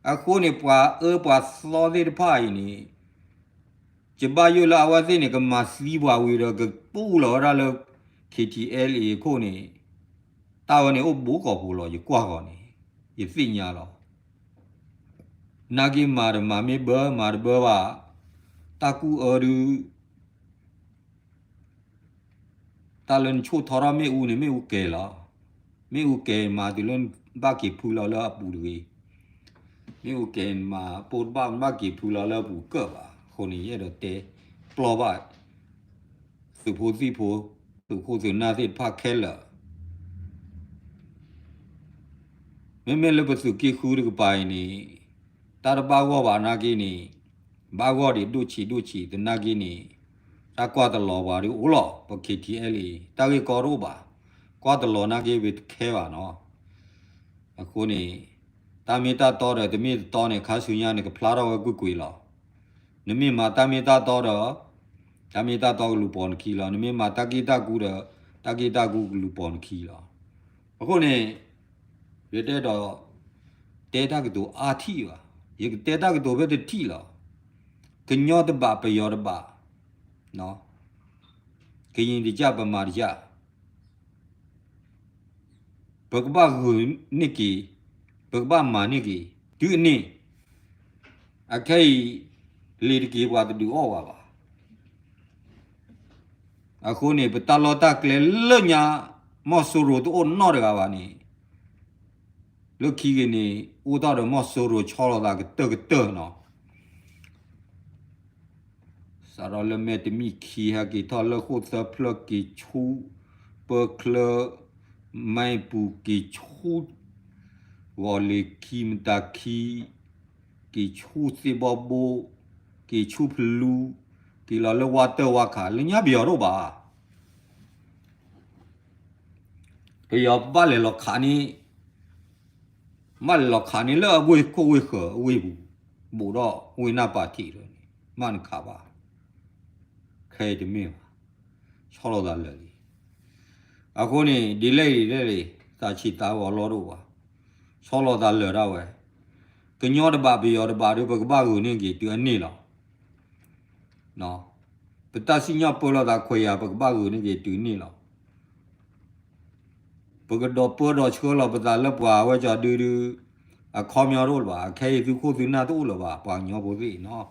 အဃိန့ၣ် ပှၤအၢပှၤသီသ့ၣ်တဖၣ်အံၤန့ၣ် ယဘၣ်ယိၣ်လၢအဝဲသ့ၣ်န့ၣ် ကမၤသံပှၤဝံၤဒီး ကပူၣ်လီၤဝဲဒၣ်လၢ KTLA အခိၣ်န့ၣ်, တၢ်ဝဲန့ၣ်အိၣ်ဘူးကီၢ်ပူၤလီၤ ယကွၢ်ဂီၤန့ၣ်, ယသ့ၣ်ညါလီၤ. နာ်က့မၤတမၤမ့ၢ်ဘၢ မၤတဘၢဘၣ်, တၢ်ကူၣ်အၢဒုး တၢ်လၢနဆိၣ်ထီထီၣ်မ့ၣ်အူန့ၣ် မ့ၣ်အူကဲၤလီၤ. မ့ၣ်အူကဲၤမးတုၤလၢနဘၣ်က့ၤဖုလီၤလၢအပူၤတဂ့ၤ. မ့ၣ်အူကဲၤမး ပိၢ်တဘၣ်နဘၣ်က့ၤဖုလီၤလၢအပူၤကၢၣ်ဘၣ်. အဃိန့ၣ် ယအဲၣ်ဒိးတဲပျီဘၣ် သုးဖိသံၣ်ဖိ သုးခိၣ်သုးနၢ်သ့ၣ်တဖၣ်ခဲလၢာ် မ့မ့ၢ်လၢပသုးက့ဃုတကပၤအံၤန့ၣ် တၢ်တဘၣ်ဂီၢ်ဘၣ်နာ်က့န့ၣ် ဘၣ်ဂီၢ်ဒံးဒိၣ်ဆံးဒိၣ်ဆံးသနာ်က့န့ၣ် တၢ်ကွၢ်တလီၤပှၤဒ်အိၣ်လီၤ. ပ KTLA တၢ်ဂ့ၢ်ကီတအိၣ်ဘၣ်. ကွၢ်တလီၤနာ်က့ ပတခဲဘၣ်နီၤ. အဃိန့ၣ် တၢ်မ့ၢ်တၢ်တီဒီး တမ့ၢ်တတီန့ၣ် ခါဆူညါန့ၣ် ကဖျါထီၣ်ဝဲကွ့ၢ်ကွ့ၢ်လီၤ. နမ့ၢ်မၤတၢ်မ့ၢ်တၢ်တီဒီး တၢ်မ့ၢ်တၢ်တီကလူၤပိာ်နခံလီၤ. နမ့ၢ်မၤတၢ်က့ၢ်တၢ်ကူဒီး တၢ်က့ၢ်တၢ်ကူကလူၤပိာ်နခံလီၤ. အဃိန့ၣ် ယတအဲၣ်ဒိး တဲတၢ်ကတိၤအါထံၣ်ဘၣ်. ယကတဲတၢ်ကတိၤဖဲတထံၣ်လီၤ. ကညီတဘၣ်ပယီၤတဘၣ်, ကရင်တကျ ဗမာတကျ ပကဘၣ်ဂုာ်န့ၢ်က့ၤ, ပကဘၣ်မၤန့ၢ်က့ၤ တုၤအန့ၣ်, အခဲအံၤ လ့ၤတက့ၤပှၤတဒုးအီၣ်ဝဲဘၣ်. အဃိန့ၣ် ပတၢ်လီၢ်တၢ်ကျဲလၢညါ မီၢ်စိရိၤတအိၣ်နီတဂၤဘၣ်န့ၣ် လၢခံက့ၤန့ၣ် အိၣ်ထီၣ်ဒီးမီၢ်စိရိၤဆီလီၤသးကတၢၢ်ကတၢၢ်နီၤ. စးထီၣ်လၢမဲာ်တမံၣ်ခံ ဟဲက့ၤထီၣ်လၢဃိၣ်သၢဖျၢၣ် က့ၤဆူ ပၢချၢ မံပူၤ က့ၤဆူ ဂီၤလ့ၤခံ မတၤခံ က့ၤဆူသ့ၣ်ဘီဘိ က့ၤဆူဖလူ က့ၤလီၤလၢဝါတၢၢ်ဝါခး လၢညါပယီၤတအိၣ်ဘၣ်. ပယီၤဘၣ်လဲၤလီၤခးန့ၣ် ဘၣ်လဲၤလီၤခးန့ၣ်လၢအဝ့ၢ်ခိၣ်ဝ့ၢ်ဃၢၤအဝ့ၢ်ပူၤ ဘူးဒီးဝ့ၢ်နၢ်ပၤထံးလီၤန့ၣ် ဘၣ်နခးဘၣ်. ခဲအံၤတမ့ၢ်ဘၣ်. ဆီလီၤသးလၢာ်လံ. အဃိန့ၣ် ဒ်လဲၣ်ဒ်လဲၣ်လံ သးဆံးသးဂီၤလီၢ်တအိၣ်ဘၣ်. ဆီလီၤသးလၢာ်ဒၣ်ဝဲ. ကညီတဘၣ်ပယီၤတဘၣ်ဒီး ပကဘၣ်ဂုာ်န့ၢ်က့ၤတုၤအန့ၣ်လီၤ. ပတၢ်စံၣ်ညီၣ်ပၢလီၤသးခွဲးယာ် ပကဘၣ်ဂုာ်န့ၢ်က့ၤတုၤန့ၣ်လီၤ. ပကဒိးပၢဒီးဆှၢလီၤပသးလၢပှၤအဝဲကၠီဒုဒု အခီပညီတအိၣ်လၢၤဘၣ်. အခဲအံၤသုခိၣ်သုနၢ်တအိၣ်လၢၤဘၣ် ပှၤကညီဖိသ့ၣ်နီၤ.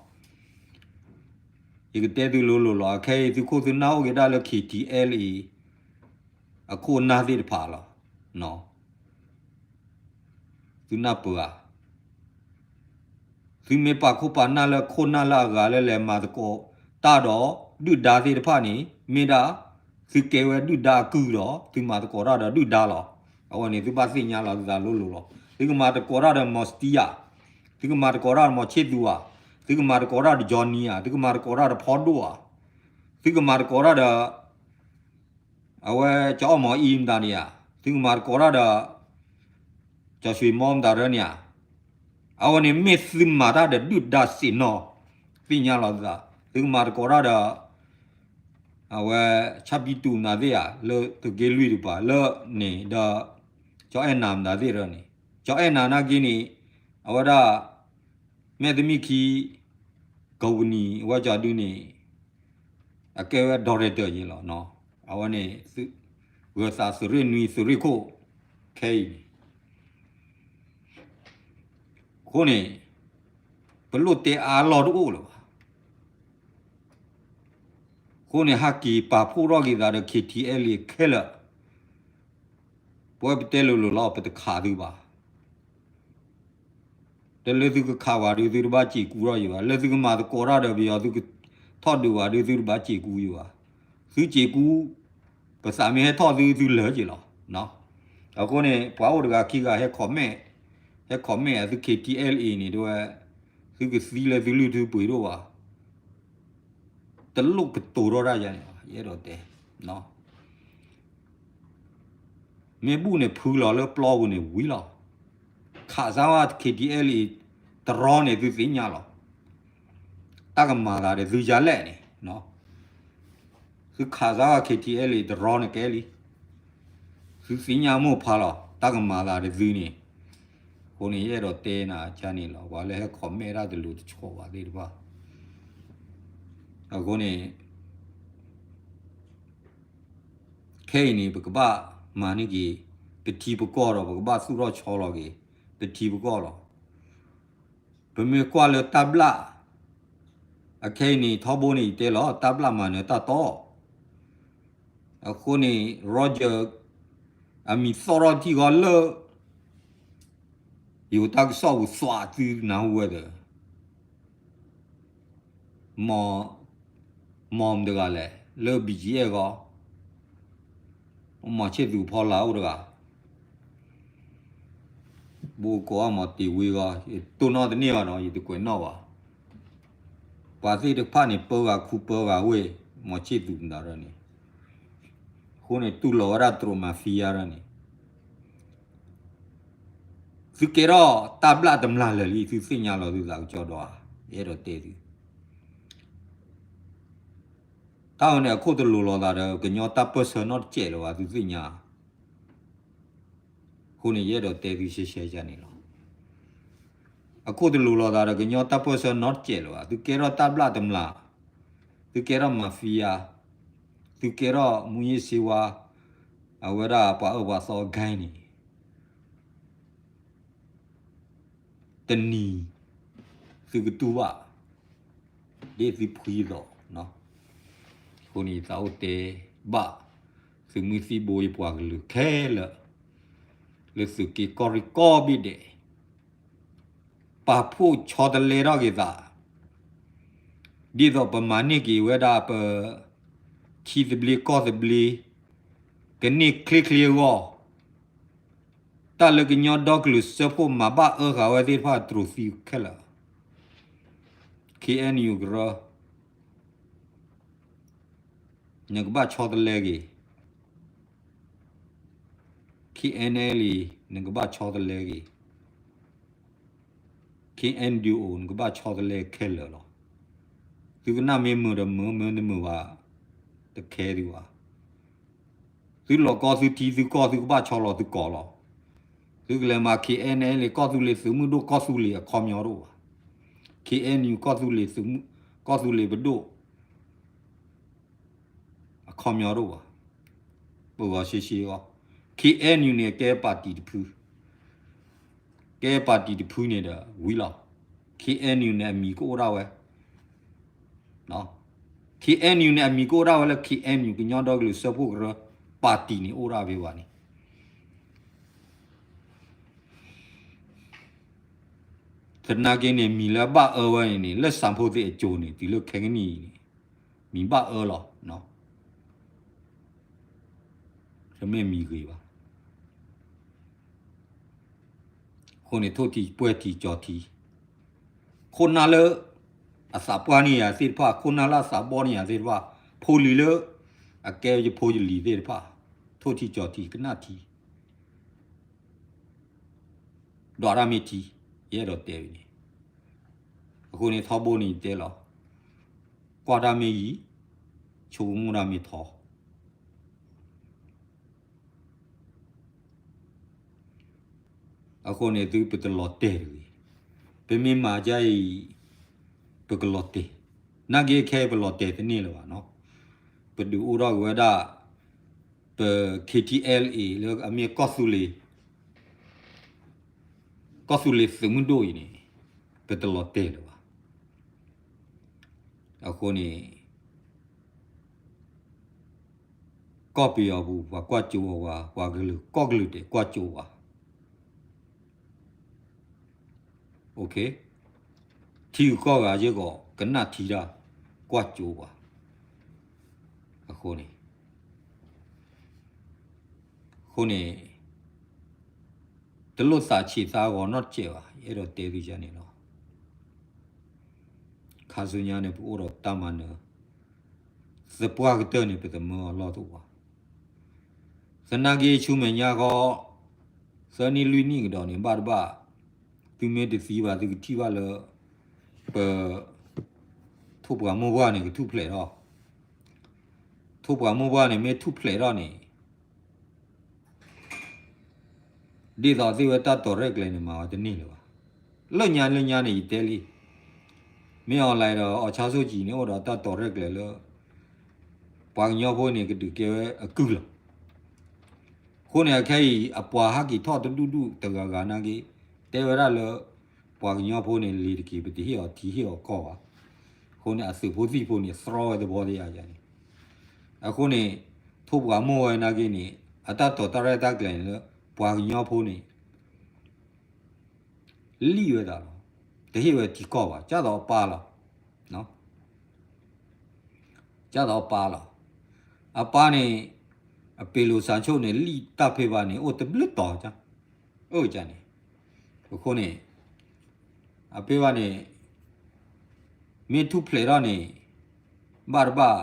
ယကတဲသုလိၤလိၤလီၤ. အခဲအံၤသုခိၣ်သုနၢ်အိၣ်က့ၤဒၣ်လၢ KTLA အခိၣ်အနၢ်သ့ၣ်တဖၣ်လီၤ. သုနၢ်ပၢၢ်ဧါ. သုမ့ၢ်ပာ်ခိၣ်ပာ်နၢ်လၢခိၣ်နၢ်လၢအဂၤလၢလဲၤမၤသကိးတၢ်ဒီး ဒုၣ်ဒါသ့ၣ်တဖၣ်န့ၣ် မ့ၢ်ဒၣ် သုကဲဝဲဒုၣ်ဒါအကုၢ်ဒီး သုမၤသကိးတၢ်ဒီးဒုၣ်ဒါလီၤ. အဝဲန့ၣ်သုဘၣ်သ့ၣ်ညါလီၤသုသးလိၤလိၤလီၤ. သုကမၤသကိးတၢ်ဒီးမီၤစတံယၢ်, သုကမၤသကိးတၢ်ဒီးမီၤဆ့ၣ်သူဧါ, သုကမၤသကိးတၢ်ဒီး Johnny ဧါ, သုကမၤသကိးတၢ်ဒီးဖီဒိၣ်ဧါ, သုကမၤသကိးတၢ်ဒီး အဝဲကၠီအီၣ်မီၤအံၤမတၤန့ၣ်ဧါ, သုကမၤသကိးတၢ်ဒီး ကၠီဆွ့ၤမီမတၤရၢန့ၣ်ဧါ. အဝဲန့ၣ်မ့ၢ်သုမၤတၢ်ဒီးဒုၣ်ဒါစ့ၢ်နီၤ, သ့ၣ်ညါလီၤသုသး. သုကမၤသကိးတၢ်ဒီး အဝဲဆၣ်ဖံတူးမတၤသ့ၣ်ဧါ, လၢသုးက့လွံၢ်တကပၤ လၢန့ၣ်ဒီး ကၠီအဲၣ်နၤမတၤသ့ၣ်ရၢန့ၣ်, ကၠီအဲၣ်နၤနာ်က့န့ၣ် အဝဲဒၣ် မဲာ်တမံၤခံ ကဝနံၤ အဝဲကၠီဒုန့ၣ် အကဲဝဲ director ယ့လီၤ. အဝဲန့ၣ် ဂၢၤသးသုးရ့ၣ်နွံ သုးရ့ၣ်ခိၣ် ခဲအံၤန့ၣ် အဃိန့ၣ် ပလိၣ်တဲအါလီၢ်တအိၣ်လၢၤဘၣ်. အဃိန့ၣ် ဟဲက့ၤပာ်ဖှိၣ်ထီၣ်က့ၤသးဒီး KTLA ခဲလၢာ်, ပဝဲပတဲလိၤလိၤလီၤ ပတခးသုဘၣ်. တၢ်လၢသုကခးဝဲဒီး သုတဘၣ်စ့ၢ်ကူထီၣ်ယံၤဘၣ်, လၢသုကမၤသကိးတၢ်ဒီးပယီၤ သုကထီၣ်ဒုးဝဲဒီး သုတဘၣ်စ့ၢ်ကူယံၤဘၣ်. သုစ့ၢ်ကူ ပသးမ့ၢ်ဟဲထီၣ်သု သုလၢာ်က့ၤလီၤ. အဃိန့ၣ် ပှၤအိၣ်တဂၤခံဂၤ ဟဲ comment ဟဲ comment အသု KTLA န့ၣ် တဲဝဲ သုကသံလၢသုလုၢ်သုပှ့ၤဒိၣ်ဘၣ်. တလိၣ်ကတိၤထီၣ်တၢ်ယါန့ၣ် ယအဲၣ်ဒိးတဲ မ့ၢ်ဘူၣ်န့ၣ်ဖုလီၤလၢပျီပူၤန့ၣ်ဝံၤလီၤ. ခးစါဝဲ KTLA တရီန့ၣ် သုသ့ၣ်ညါလီၤ. တၢ်ကမၤသးဒီးသုယါလဲၣ်န့ၣ်, သုခးစါဝဲ KTLA တရီန့ၣ်ကဲလံ. သုသ့ၣ်ညါမိၢ်ဖးလီၤ တၢ်ကမၤသးဒီးသုန့ၣ်. အဃိန့ၣ် ယအဲၣ်ဒိးတဲနၤကန့ၣ်လီၤ. ပှၤလၢဟဲ comment တၢ်တလိၤတဆီဘၣ်သ့ၣ်တဖၣ် အဃိန့ၣ် ခဲအံၤန့ၣ် ပကဘၣ်မၤန့ၢ်က့ၤ ပထံပကီၢ်ဒီး ပကဘၣ်သူၣ်ထီၣ်ဆီလီၤက့ၤ ပထံပကီၢ်လီၤ. ပမ့ၢ်ကွၢ်လၢတၢ်ဘျၣ် အခဲအံၤန့ၣ် ထီဘိန့ၣ် ယတဲလီၤ တၢ်ဘျၣ်မၤနၢၤတၢ်တီ အဃိန့ၣ် Roger အမံၤသီၣ်ထီၣ်ထံၣ်ဃီလၢ ယိၤတၢ်ကစီၣ်ပူၤသွးသုနၢ်ဟူဝဲဒီး မီၢ်တဂၤလဲၣ် လၢ ဘီၣ်ကၠံၣ်အဲၣ် ဂီၢ်, မီၢ်ဆ့ၣ်သူးဖီလာ်အိၣ်တဂၤ, ဘိကိးအီၤမီၢ်တ့ၢ်ဝ့ဂီၢ်, ယတိၢ်နီၣ်တန့ၢ်ဘၣ်နီၤ ယတကွဲးနီၣ်ဘၣ်. ပှၤသ့ၣ်တဖၣ်န့ၣ် ပၢဂၤခူပၢဂၤဝ့ၢ်, မီၢ်ဆ့ၣ်သူးမတၤဒီးန့ၣ်, အဃိန့ၣ် တူၢ်လိာ်ဝဲဒၣ်တြိာ်မၤဖံယါဒီးန့ၣ် သုကဲထီၣ်တၢ်ဘျၣ်တမျၢ်လၢာ်လံ သုသ့ၣ်ညါလီၤသုသးကစီဒီဧါ, ယအဲၣ်ဒိးတဲသု တၢ်ဝဲန့ၣ် အခိၣ်တလိၤလိာ်သးဒီး ကညီတၢ်ပၢၢ်ဆၢနီတစဲးလၢၤဘၣ် သုသ့ၣ်ညါ. အဃိန့ၣ် ယအဲၣ်ဒိးတဲသုရှဲရှဲယါန့ၣ်လီၤ. အခိၣ်တလိၤလိာ်သးဒီး ကညီတၢ်ပၢၢ်ဆၢနီတစဲးလၢၤဘၣ် သုကဲထီၣ်တၢ်ဘျၣ်တမျၢ်, သုကဲထီၣ်မၤဖံယါ, သုကဲထီၣ်မူးယစ်ဆေးဝါး, အဝဲဒၣ်ပှၤအၢပှၤသီအဂၤန့ၣ် တနံၤ သုကတူၢ်ဘၣ် ဒ်သုဖှံသိး, အဃိန့ၣ် ယသးအိၣ်တဲဘၣ် သုးမုၢ်သံၣ်ဘိယပှၤကလုာ်ခဲလၢာ် လၢသုးက့ၤကီၢ်ရ့ၣ်ကိးဘ့ၣ်ဒဲး ပာ်ဖှိၣ်ဆီတလဲထီၣ်က့ၤသး ဒ်သိးပမၤန့ၢ်က့ၤဝဲဒၣ်ပ ထံသဘျ့ကီၢ်သဘျ့ ကန့ၢ်ချ့ချ့အဂီၢ် တၢ်လၢကညီဒီကလုာ်စၢဖှိၣ်မၤဘၣ်အၢဃာ်ဝဲသ့ၣ်တဖၣ်တြိာ်သံခဲလၢာ်, KNU ကရၢ, နကဘၣ်ဆီတလဲက့ၤ, KNLA နကဘၣ်ဆီတလဲက့ၤ, KNDO နကဘၣ်ဆီတလဲခဲလၢာ်လီၤ. သုကနၣ်မ့ၢ်မုာ်ဒီးမုာ် မ့ၢ်တမုာ်ဘၣ် တခဲသုဘၣ်. သုလီၤကီသုထံသုကီၢ် သုကဘၣ်ဆီလီၤသုကီၢ်လီၤ. သုကလဲၤမၤ KNLA ကီၢ်သူလ့ၤသုးမုၢ်ဒိၣ်ကီၢ်သူလ့ၤအခီပညီတအိၣ်ဘၣ်. KNU ကီၢ်သူလ့ၤသုးမုၢ် ကီၢ်သူလ့ၤပဒိၣ် အခီပညီတအိၣ်ဘၣ်. ပဂီၤရှဲရှဲအီၤ KNU န့ၣ် ကဲပၣ်တံၣ်တဖု ကဲပၣ်တံၣ်တဖုန့ၣ်ဒီးဝံၤလီၤ. KNU န့ၣ်အမံၤကအိၣ်ဒၣ်ဝဲ KNU န့ၣ်အမံၤကအိၣ်ဒၣ်ဝဲလၢ KNU ကညီဒီကလုာ်စၢဖှိၣ်ကရၢ ပၣ်တံၣ်န့ၣ်အိၣ်ဒၣ်ဖဲဘၣ်န့ၣ် သနာ်က့န့ၣ် မံၤလၢအဘၣ်အၢဝဲန့ၣ်န့ၣ် လၢစၣ်ဖိသ့ၣ်အစိၤန့ၣ် တုၤလၢခဲကနံၣ်အံၤန့ၣ် မံၤဘၣ်အၢလီၤ. တမ့ၢ်မံၤဂ့ၤဘၣ်. အဃိန့ၣ် ထိၣ်ထံပှဲၤထံကၠီၤထံ ခိၣ်နၢ်လၢ အသးပှၢ်န့ၢ်ယၤသ့ၣ်တဖၣ် ခိၣ်နၢ်လၢအသးဘီန့ၢ်ယၤသ့ၣ်တဖၣ် ဖိလံၤလၢ အကဲယဖိယလံၤသ့ၣ်တဖၣ် ထိၣ်ထံကၠီၤထံကနၣ်ထံ ဒွးတၢ်မ့ၢ်ထံ ယအဲၣ်ဒိးတဲဝဲန့ၣ်. အဃိန့ၣ် ထီဘိန့ၣ်ယတဲလီၤ ကွၢ်တၢ်မ့ၢ်ယံၤ ဆိကမိၣ်တၢ်မ့ၢ်ထီ အဃိန့ၣ်သုပတလီၤတဲာ်တဂ့ၤ. ပမ့ၢ်မၤဒ်အံၤ ပကလီၤတဲာ်, နာ်က့ခဲအံၤပလီၤတဲာ်တန့ၢ်လၢၤဘၣ်နီၤ, ပဒုးအိၣ်ထီၣ်က့ၤဝဲဒၣ် ပ KTLA လၢအမ့ၢ် ကီၢ်သူလ့ၤသုးမုၢ်ဒိၣ်အံၤန့ၣ် ပတလီၤတဲာ်လၢၤဘၣ်. အဃိန့ၣ် ကီၢ်ပယီၤပူၤ ပှၤကွၢ်ကၠိဝဲ, ပှၤကလုာ်ကီၢ်ကလုာ်ဒဲးကွၢ်ကၠိဝဲ, ထံဂုၤကီၢ်ဂၤယဲၢ်ဂီၤ ကနၣ်ထံတၢ်ကွၢ်ကၠိဝဲ, အဃိန့ၣ် အဃိန့ၣ် တလိၣ်သးဆံးသးဂီၤနီတစဲးဘၣ်, ယအဲၣ်ဒိးတဲသုန့ၣ်လီၤ. ခါဆူညါန့ၣ် ပအိၣ်ဒီးတၢ်မၤနၢၤ, သပှၢ်ကတၢၢ်န့ၣ် ပသမၢအီၤလီၢ်တအိၣ်ဘၣ်. သနာ်က့ဆူမဲာ်ညါဃီ သၢနံၣ်လွံၢ်နံၣ်ကဒီးန့ၣ် ဘၣ်တဘၣ် သုမ့ၢ်တသံဘၣ် သုကထံၣ်ဘၣ်လၢ ပ ထိၣ်ပှၤမိၢ်ပှၢ်န့ၣ် ကထူၣ်ဖျဲးထီၣ်, ထိၣ်ပှၤမိၢ်ပှၢ်န့ၣ် မ့ၢ်ထူၣ်ဖျဲးထီၣ်န့ၣ် ဒ်သိးသ့ၣ်ဝဲတၢ်တီၤရဲၣ်ကျဲၤန့ၣ် မၤဝဲတန့ၢ်လၢၤဘၣ်. လၢညါလၢညါန့ၣ် ယတဲလံ, မ့ၢ်အီၤလဲဒီး အီၣ်ဆါဆိၣ်ကံၤန့ၣ် အိၣ်ဒီးတၢ်တီၤရဲၣ်ကျဲၤလၢ ပှၤကညီဖိန့ၣ် ကဒုးကဲဝဲအကုၢ်လီၤ. အဃိန့ၣ် အခဲအံၤ အပှၤဟးက့ၤထီၣ်တဒူၣ်ဒူၣ်တဂၤဂၤနာ်က့ တဲဝဲဒၣ်လၢ ပှၤကညီဖိန့ၣ် လ့ၤတက့ၤ ပတဟ့ၣ်အီၤထံဟ့ၣ်အီၤကီၢ်ဘၣ်. အဃိန့ၣ် အသုးဖိသံၣ်ဖိန့ၣ် သြီဝဲသဘီတယၤယၤန့ၣ် အဃိန့ၣ် ထိၣ်ပှၤမိၢ်ဝဲနာ်က့န့ၣ် အတၢ်တီၤတၢ်ရဲၣ်တၢ်ကျဲၤန့ၣ်လၢ ပှၤကညီဖိန့ၣ် လံၣ်ဝဲသးလီၤ. တဟ့ၣ်ဝဲထံကီၢ်ဘၣ်, ကၢ်သိးအပၢ်လီၤ. ကၢ်သိးအပၢ်လီၤ. အပၢ်န့ၣ် အပ့ၤလိာ်စၣ်ဆိၣ်န့ၣ် လံၣ်တၢ်ဖဲဘၣ်န့ၣ် အိၣ်တဘျုးတီၤ, အၢၣ်န့ၣ် အဃိန့ၣ် အဖဲဘၣ်န့ၣ် မ့ၢ်ထူၣ်ဖျဲးထီၣ်န့ၣ် ဘၣ်တဘၣ်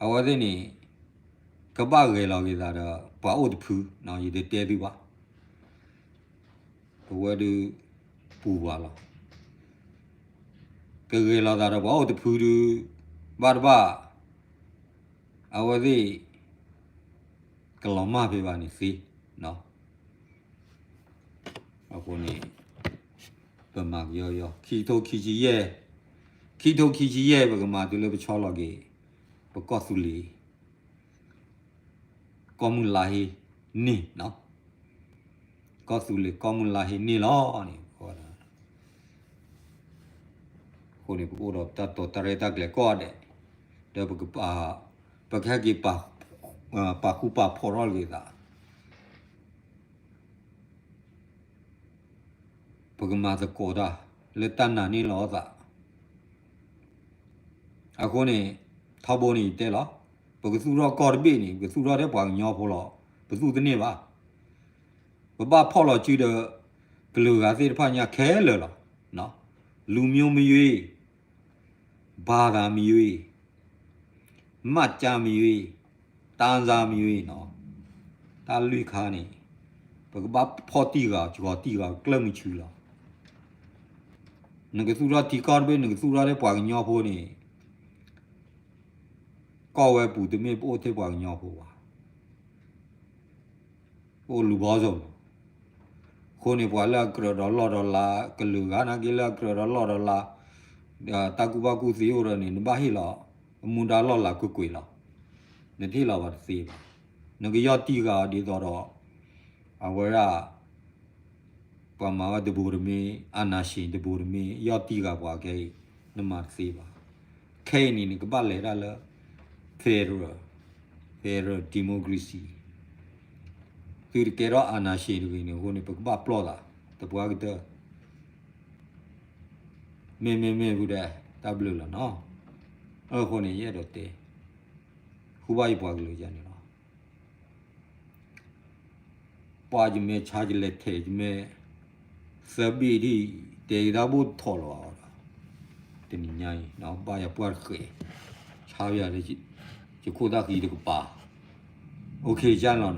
အဝဲသ့ၣ်န့ၣ် ကဘၣ်ဂဲၤလီၤက့ၤသးဒီး ပှၤအိၣ်တဖု, ယတတဲသုဘၣ်. ပဝဲဒုး ပူၤပှၤလီၤ. ကဂဲၤလီၤသးဒီးပှၤအိၣ်တဖုဒုး ဘၣ်တဘၣ် အဝဲသ့ၣ် ကလီၤမၢ်ဖဲဘၣ်န့ၣ်သ့ အဃိန့ၣ် ပမၤကယီယီ ခံကထိခံဆံယဲၢ်, ခံကထိခံဆံယဲၢ် ပကမၤတုၤလၢပဆီလီၤက့ၤ ပကီၢ်သူလ့ၤ ကီၢ်မုၢ်လါဟ့န့ၢ်, ကီၢ်သူလ့ၤကီၢ်မုၢ်လါဟ့န့ၢ်လီၤန့ၣ် အဃိန့ၣ် ပကအိၣ်ဒီးတၢ်တီၤတၢ်ရဲၣ်တၢ်ကျဲၤကိးဂၤဒဲး, ဒီးပက ပကဟဲက့ၤ ပာ်ဃူပာ်ဖိးထီၣ်က့ၤသး ပကမၤသကိးတၢ် လၢတၢ်နာ်န့ၢ်လီၤသး. အဃိန့ၣ် ထီဘိန့ၣ် ယတဲလီၤ, ပကသူၣ်ထီၣ်ကီၢ်တဘ့ၣ်န့ၣ် ပကသူၣ်ထီၣ်ထဲပှၤကညီဖိလီၤ. ပသူၣ်တန့ၢ်ဘၣ်. ပဘၣ်ဖီၣ်လီၤစုဒီး ကလုာ်ဂၤသ့ၣ်တဖၣ်ညါခဲလၢာ်လီၤ. လူမျိုးမရွေး, ဘာသာမရွေး, မှတ်ကျမ်းမရွေး, တန်းစားမရွေးနီၤ, တၢ်လွံၢ်ခါန့ၣ် ပကဘၣ်ဖီၣ်တံၢ်ဂၤ ကီၤတံၢ်ဂၤ ကျၢၢ်မုၢ်ဆူလီၤ. နကသူၣ်ထီၣ်ထံကီၢ်တဘ့ၣ် နကသူၣ်ထီၣ်လၢပှၤကညီဖိန့ၣ် ကီၢ်ဝဲပူၤတမ့ၢ်ပအိၣ်ထဲပှၤကညီဖိဘၣ်. ပအိၣ်လူၤဘီစိၤမး. အဃိန့ၣ် ပှၤလၢအကြၢးဒီးလီၢ်ဒီးလၤ ကလုာ်ဂၤနာ်က့လၢအကြၢးဒီးလီၢ်ဒီးလၤ တၢ်ကူၣ်ဘၣ်ကူၣ်သ့အိၣ်ဒီးန့ၣ် နဘၣ်ဟ့ၣ်လီၤ အမူဒါလီၢ်လၤကွ့ၢ်ကွ့ၢ်လီၤ. နတဟ့ၣ်လီၤဘၣ်တသ့ဘၣ်. နကယီၢ်တံၢ်ဂၤအီၤဒ်သိးဒီး အဝဲဒၣ် ပှၤမၤဝဲတဘိတမ့ၢ် အာဏာရှင် တဘိတမ့ၢ် ယီၢ်တံၢ်ဂၤပှၤခဲအံၤ နမၤတသ့ဘၣ်. ခဲအံၤန့ၣ် နကဘၣ်လဲၤဒၣ်လၢ federal, federal democracy သုတကဲထီၣ် အာဏာရှင် တဂ့ၤန့ၣ် အဃိန့ၣ် ပကဘၣ်ပျီၢ်သး တပှၢ်ကတၢၢ် မ့ၢ်မ့ၢ်မ့ၢ်ဖုဒဲး တၢ်ဘျုးလီၤနီၤ. အဃိန့ၣ် ယအဲၣ်ဒိးတဲ ဃုဘၣ်ယပှၤကလုာ်ယၤန့ၣ်လီၤ. ပှၤယမဲာ်ဆါယလဲၤထဲးယမဲာ် သၢဘ့ၣ်ဒ် တဲယတၢ်ဘိၣ်ထီၣ်လီၤအီၤဒီး တနံၤညါအံၤ ဘၣ်ယၤပှၢ်တဃဲး ဆါယၤလၢ ယခိၣ်သၣ်ဃံတကပၤ OK ယၤလီၤ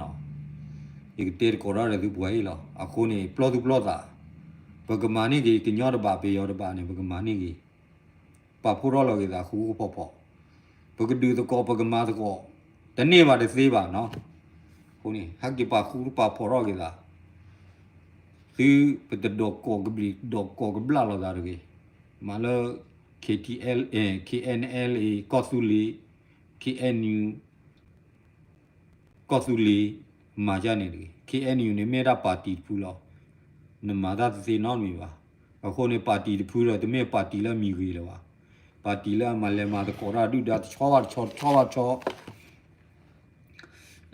နီၤ. ယကတဲတကိးထီၣ်ဒီးသုပှၤအံၤလီၤ. အဃိန့ၣ် ပျီၢ်သူၣ်ပျီၢ်သး ပကမၤန့ၢ်က့ၤ ကညီတဘ့ၣ်ပယီၤတဘ့ၣ်န့ၣ် ပကမၤန့ၢ်က့ၤ ပာ်ဖှိၣ်ထီၣ်လီၤက့ၤသးဃူဃူဖိးဖိး ပကဒုးသကိး ပကမၤသကိး တန့ၢ်ဘၣ်တသ့ဘၣ်နီၤ. အဃိန့ၣ် ဟဲက့ၤပာ်ဃူပာ်ဖိးထီၣ်က့ၤသး သုပတဒိးကိးကဘျံး ဒိးကိးကဘျၣ်လိာ်သးတဂ့ၤ. မၤလၢ K T L, K N L A ကီၢ်သူလ့ၤ, K N U ကီၢ်သူလ့ၤ မၤဒ်န့ၣ်တဂ့ၤ. K N U န့ၣ်မ့ၢ်ဒၣ်ပၣ်တံၣ်တဖုလီၤ. နမၤတၢ်တသ့နီတမံၤဘၣ်. အဃိန့ၣ် ပၣ်တံၣ်တဖုဒီး တမ့ၢ်ပၣ်တံၣ်လၢအမံၤဂ့ၤလၢၤဘၣ်. ပၣ်တံၣ်လၢအမၤလဲၤမၤသကိးတၢ်ဒုၣ်ဒါတဆီဘၣ်တဆီ တဆီဘၣ်တဆီ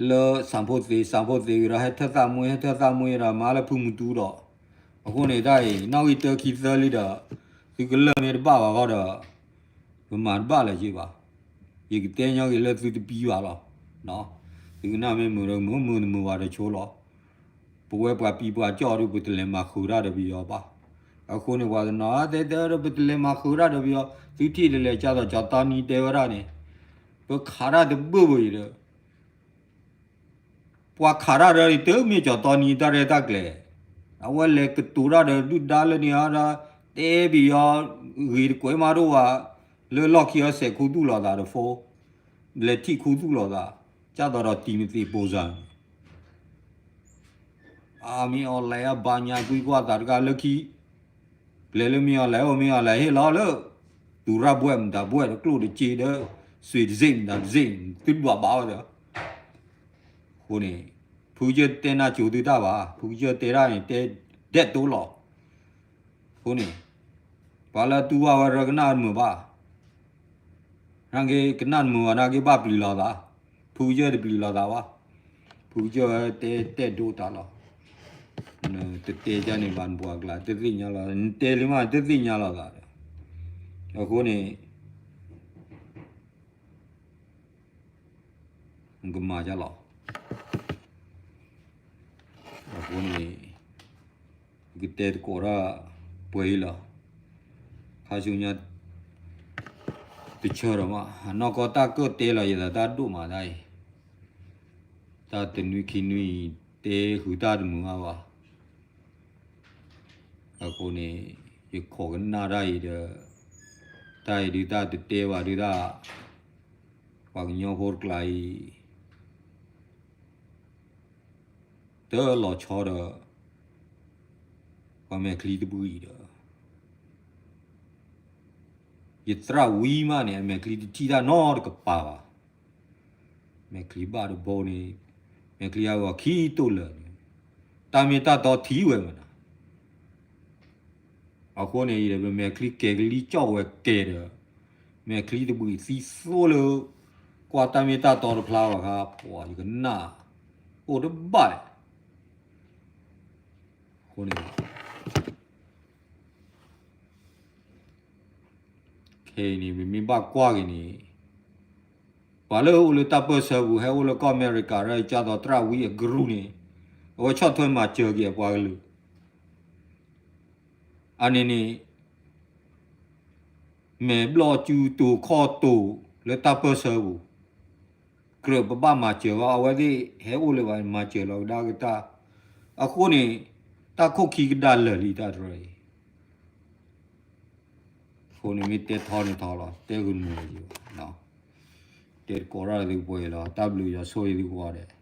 လၢစၣ်ဖိသ့ စၣ်ဖိသ့ဝံၤဒီး ဟဲထၢၣ်သးမှ့ ဟဲထၢၣ်သးမှ့ဒီး မၤလၢဖုမူတူဒီး, အဃိန့ၣ်တၢ်အံၤ နီၣ်ဂံၢ်တၢခံသၢလံဒီး သုကလၢၢ်မ့ၢ်တဘၣ်ဘၣ်ဃီဒီး ပမၤတဘၣ်လၢၤက့ဘၣ်. ယကတဲညီက့ၤလၢသုတပံဘၣ်လီၤ. သုကနၣ်မ့ၢ်မုာ်ဒီးမုာ်, မုာ်တမုာ်ဘၣ်ဒီးဆိလီၤ. ပဝဲပှၤပံပှၤကၠီၣ်ဒီး ပတလဲၤမၤဃုာ်တၢ်ဒီးပယီၤဘၣ်. အဃိန့ၣ် ပှၤတနီၤတဲတဲဒီး ပတလဲၤမၤဃုာ်တၢ်ဒီးပယီၤ, သုထံၣ်တလဲၤကၢ်သိးကၠီၤသီနံတဲဝဲဒၣ်န့ၣ်, ပခးတၢ်တဘၣ်ဘၣ်အံၤဒီး ပှၤခးတၢ်ဒီးန့ၣ် တမ့ၢ်ကၠီၤသီနံတၢ်ရဲၣ်တၢ်ကျဲၤ, အဝဲလဲၤကတိၤတၢ်ဒီးဒုၣ်ဒါလၢန့ၣ်ဒီး တဲပယီၤ ဂ့ၤတကွဲးမးဒိၣ်ဝဲ, လၢလီၢ်ခံအီၤစဲးခူသူၣ်လိာ်သးဒီးဖိ, လဲၤထံၣ်ခူသူၣ်လိာ်သး, ကၢ်သိးဒီးတံၤမသ့းပိစၢ်န့ၣ် အမ့ၢ်အီၤလဲၤအဘၣ်ညါကွံကွၢ်သးတဂၤလၢခံ, ပျဲလၢမ့ၢ်အီၤလဲၤအိၣ်မ့ၢ်အီၤလဲၤဟ့ၣ်လီၤလၢ သူရဘွဲ့မတၤဘွဲ့ဒီးကျိၣ်တစ့ဒီး စွ့တစ့မတၤတစ့ သုဒွးဘၣ်ဝဲဒီး, အဃိန့ၣ် ဖုကစၢၢ်တဲနၢ်ကၠိသုတၢ်ဘၣ်, ဖုကစၢၢ်တဲတၢ်န့ၣ် တဲဒဲးတိလီၤ. အဃိန့ၣ် ပှၤလၢတူၢ်ဘၣ်ဝဲရၢကနၣ်တမုာ်ဘၣ် နာ်က့ကနၣ်တမုာ်ဘၣ် နာ်က့ဘၣ်ပျံၤလိာ်သး, ဖုကစၢၢ်တပျံၤလိာ်သးဘၣ်, ဖုကစၢၢ်ဝဲတဲတဲဒိတၢ်လီၤ. နတတဲကန့ၣ်ဘၣ် နပှၤကျါ တသ့ၣ်ညါလီၤ, နတဲလံမး တသ့ၣ်ညါလိာ်သးဒီး, အဃိန့ၣ် နကမၤဒ်လီၤ. အဃိန့ၣ် ယကတဲသကိးတၢ်ပှဲၤအံၤလီၤ. ခါဆူညါ တဆၢဒီးမး အနီၢ်ကီၢ်တၢ်ကၢၣ်တဲလီၤယသးတၢ်ဒိၣ်မးတၢ်အံၤ, တၢ်တနွံခံနွံအံၤ တဲဃုာ်တၢ်တမုာ်အါဘၣ်. အဃိန့ၣ် ယခိးကနၣ်တၢ်အံၤဒီး တၢ်အံၤဒုးတၢ်တတဲဘၣ်ဒုးတၢ် ပှၤကညီဖိတကျါအံၤ တလီၤဆီဒီး ပှၤမဲာ်ချံတဘှံးဒီး ယသရၣ်ဝံမးန့ၣ် အမဲာ်ချံတထံၣ်တၢ်နီတကပၤဘၣ်. မဲာ်ချံဘၣ်တဘိန့ၣ် မဲာ်ချံဟးဂီၤခံတိၢ်လၢာ်န့ၣ် တၢ်မ့ၢ်တၢ်တီထံၣ်ဝဲမနၤ. အဃိန့ၣ် ယဒီးပမဲာ်ချံကဲၤကလံကၠီၣ်ဝဲကဲၤဒီး မဲာ်ချံတဘှံးသံသိလၢ ကွၢ်တၢ်မ့ၢ်တၢ်တီတဖျါဘၣ်ခါ ပှၤယကနၣ် အိၣ်တဘၣ်လဲၣ်. အဃိန့ၣ် ခဲအံၤန့ၣ် ပမ့ၢ်ဘၣ်ကွၢ်က့ၤန့ၣ် ပှၤလၢအိၣ်လၢတၢ်ပၢၢ်ဆၢပူၤ ဟဲအိၣ်လၢကီၢ်အမဲရကၤ ဒ်ကၢ်သိးသရၣ်ဝံအကရူၢ်န့ၣ် အဝဲဆီၣ်ထွဲမၤစၢၤက့ၤအပှၤကလုာ် အန့ၣ်န့ၣ် မဲာ်ဘျီၣ်စုတူာ်ခီၣ်တူာ်လၢတၢ်ပၢၢ်ဆၢပူၤ ကြၢးပဘၣ်မၤစၢၤဘၣ် အဝဲသ့ၣ်ဟဲအိၣ်လၢၤဘၣ် မၤစၢၤလီၤကဒါကတၢၢ်. အဃိန့ၣ် တၢ်ခိၣ်ခံကဒါလၢာ်လံတၢ်တရၢအံၤ. အဃိန့ၣ်မ့ၢ်တဲထီန့ၣ်ထီလီၤ တဲဂုာ်မုာ်လၢၤယဘၣ်. တဲသကိးတၢ်သုပှဲၤလီၤ တၢ်ဘျုးယွၤဆိၣ်ဂ့ၤသုကိးဂၤဒဲး.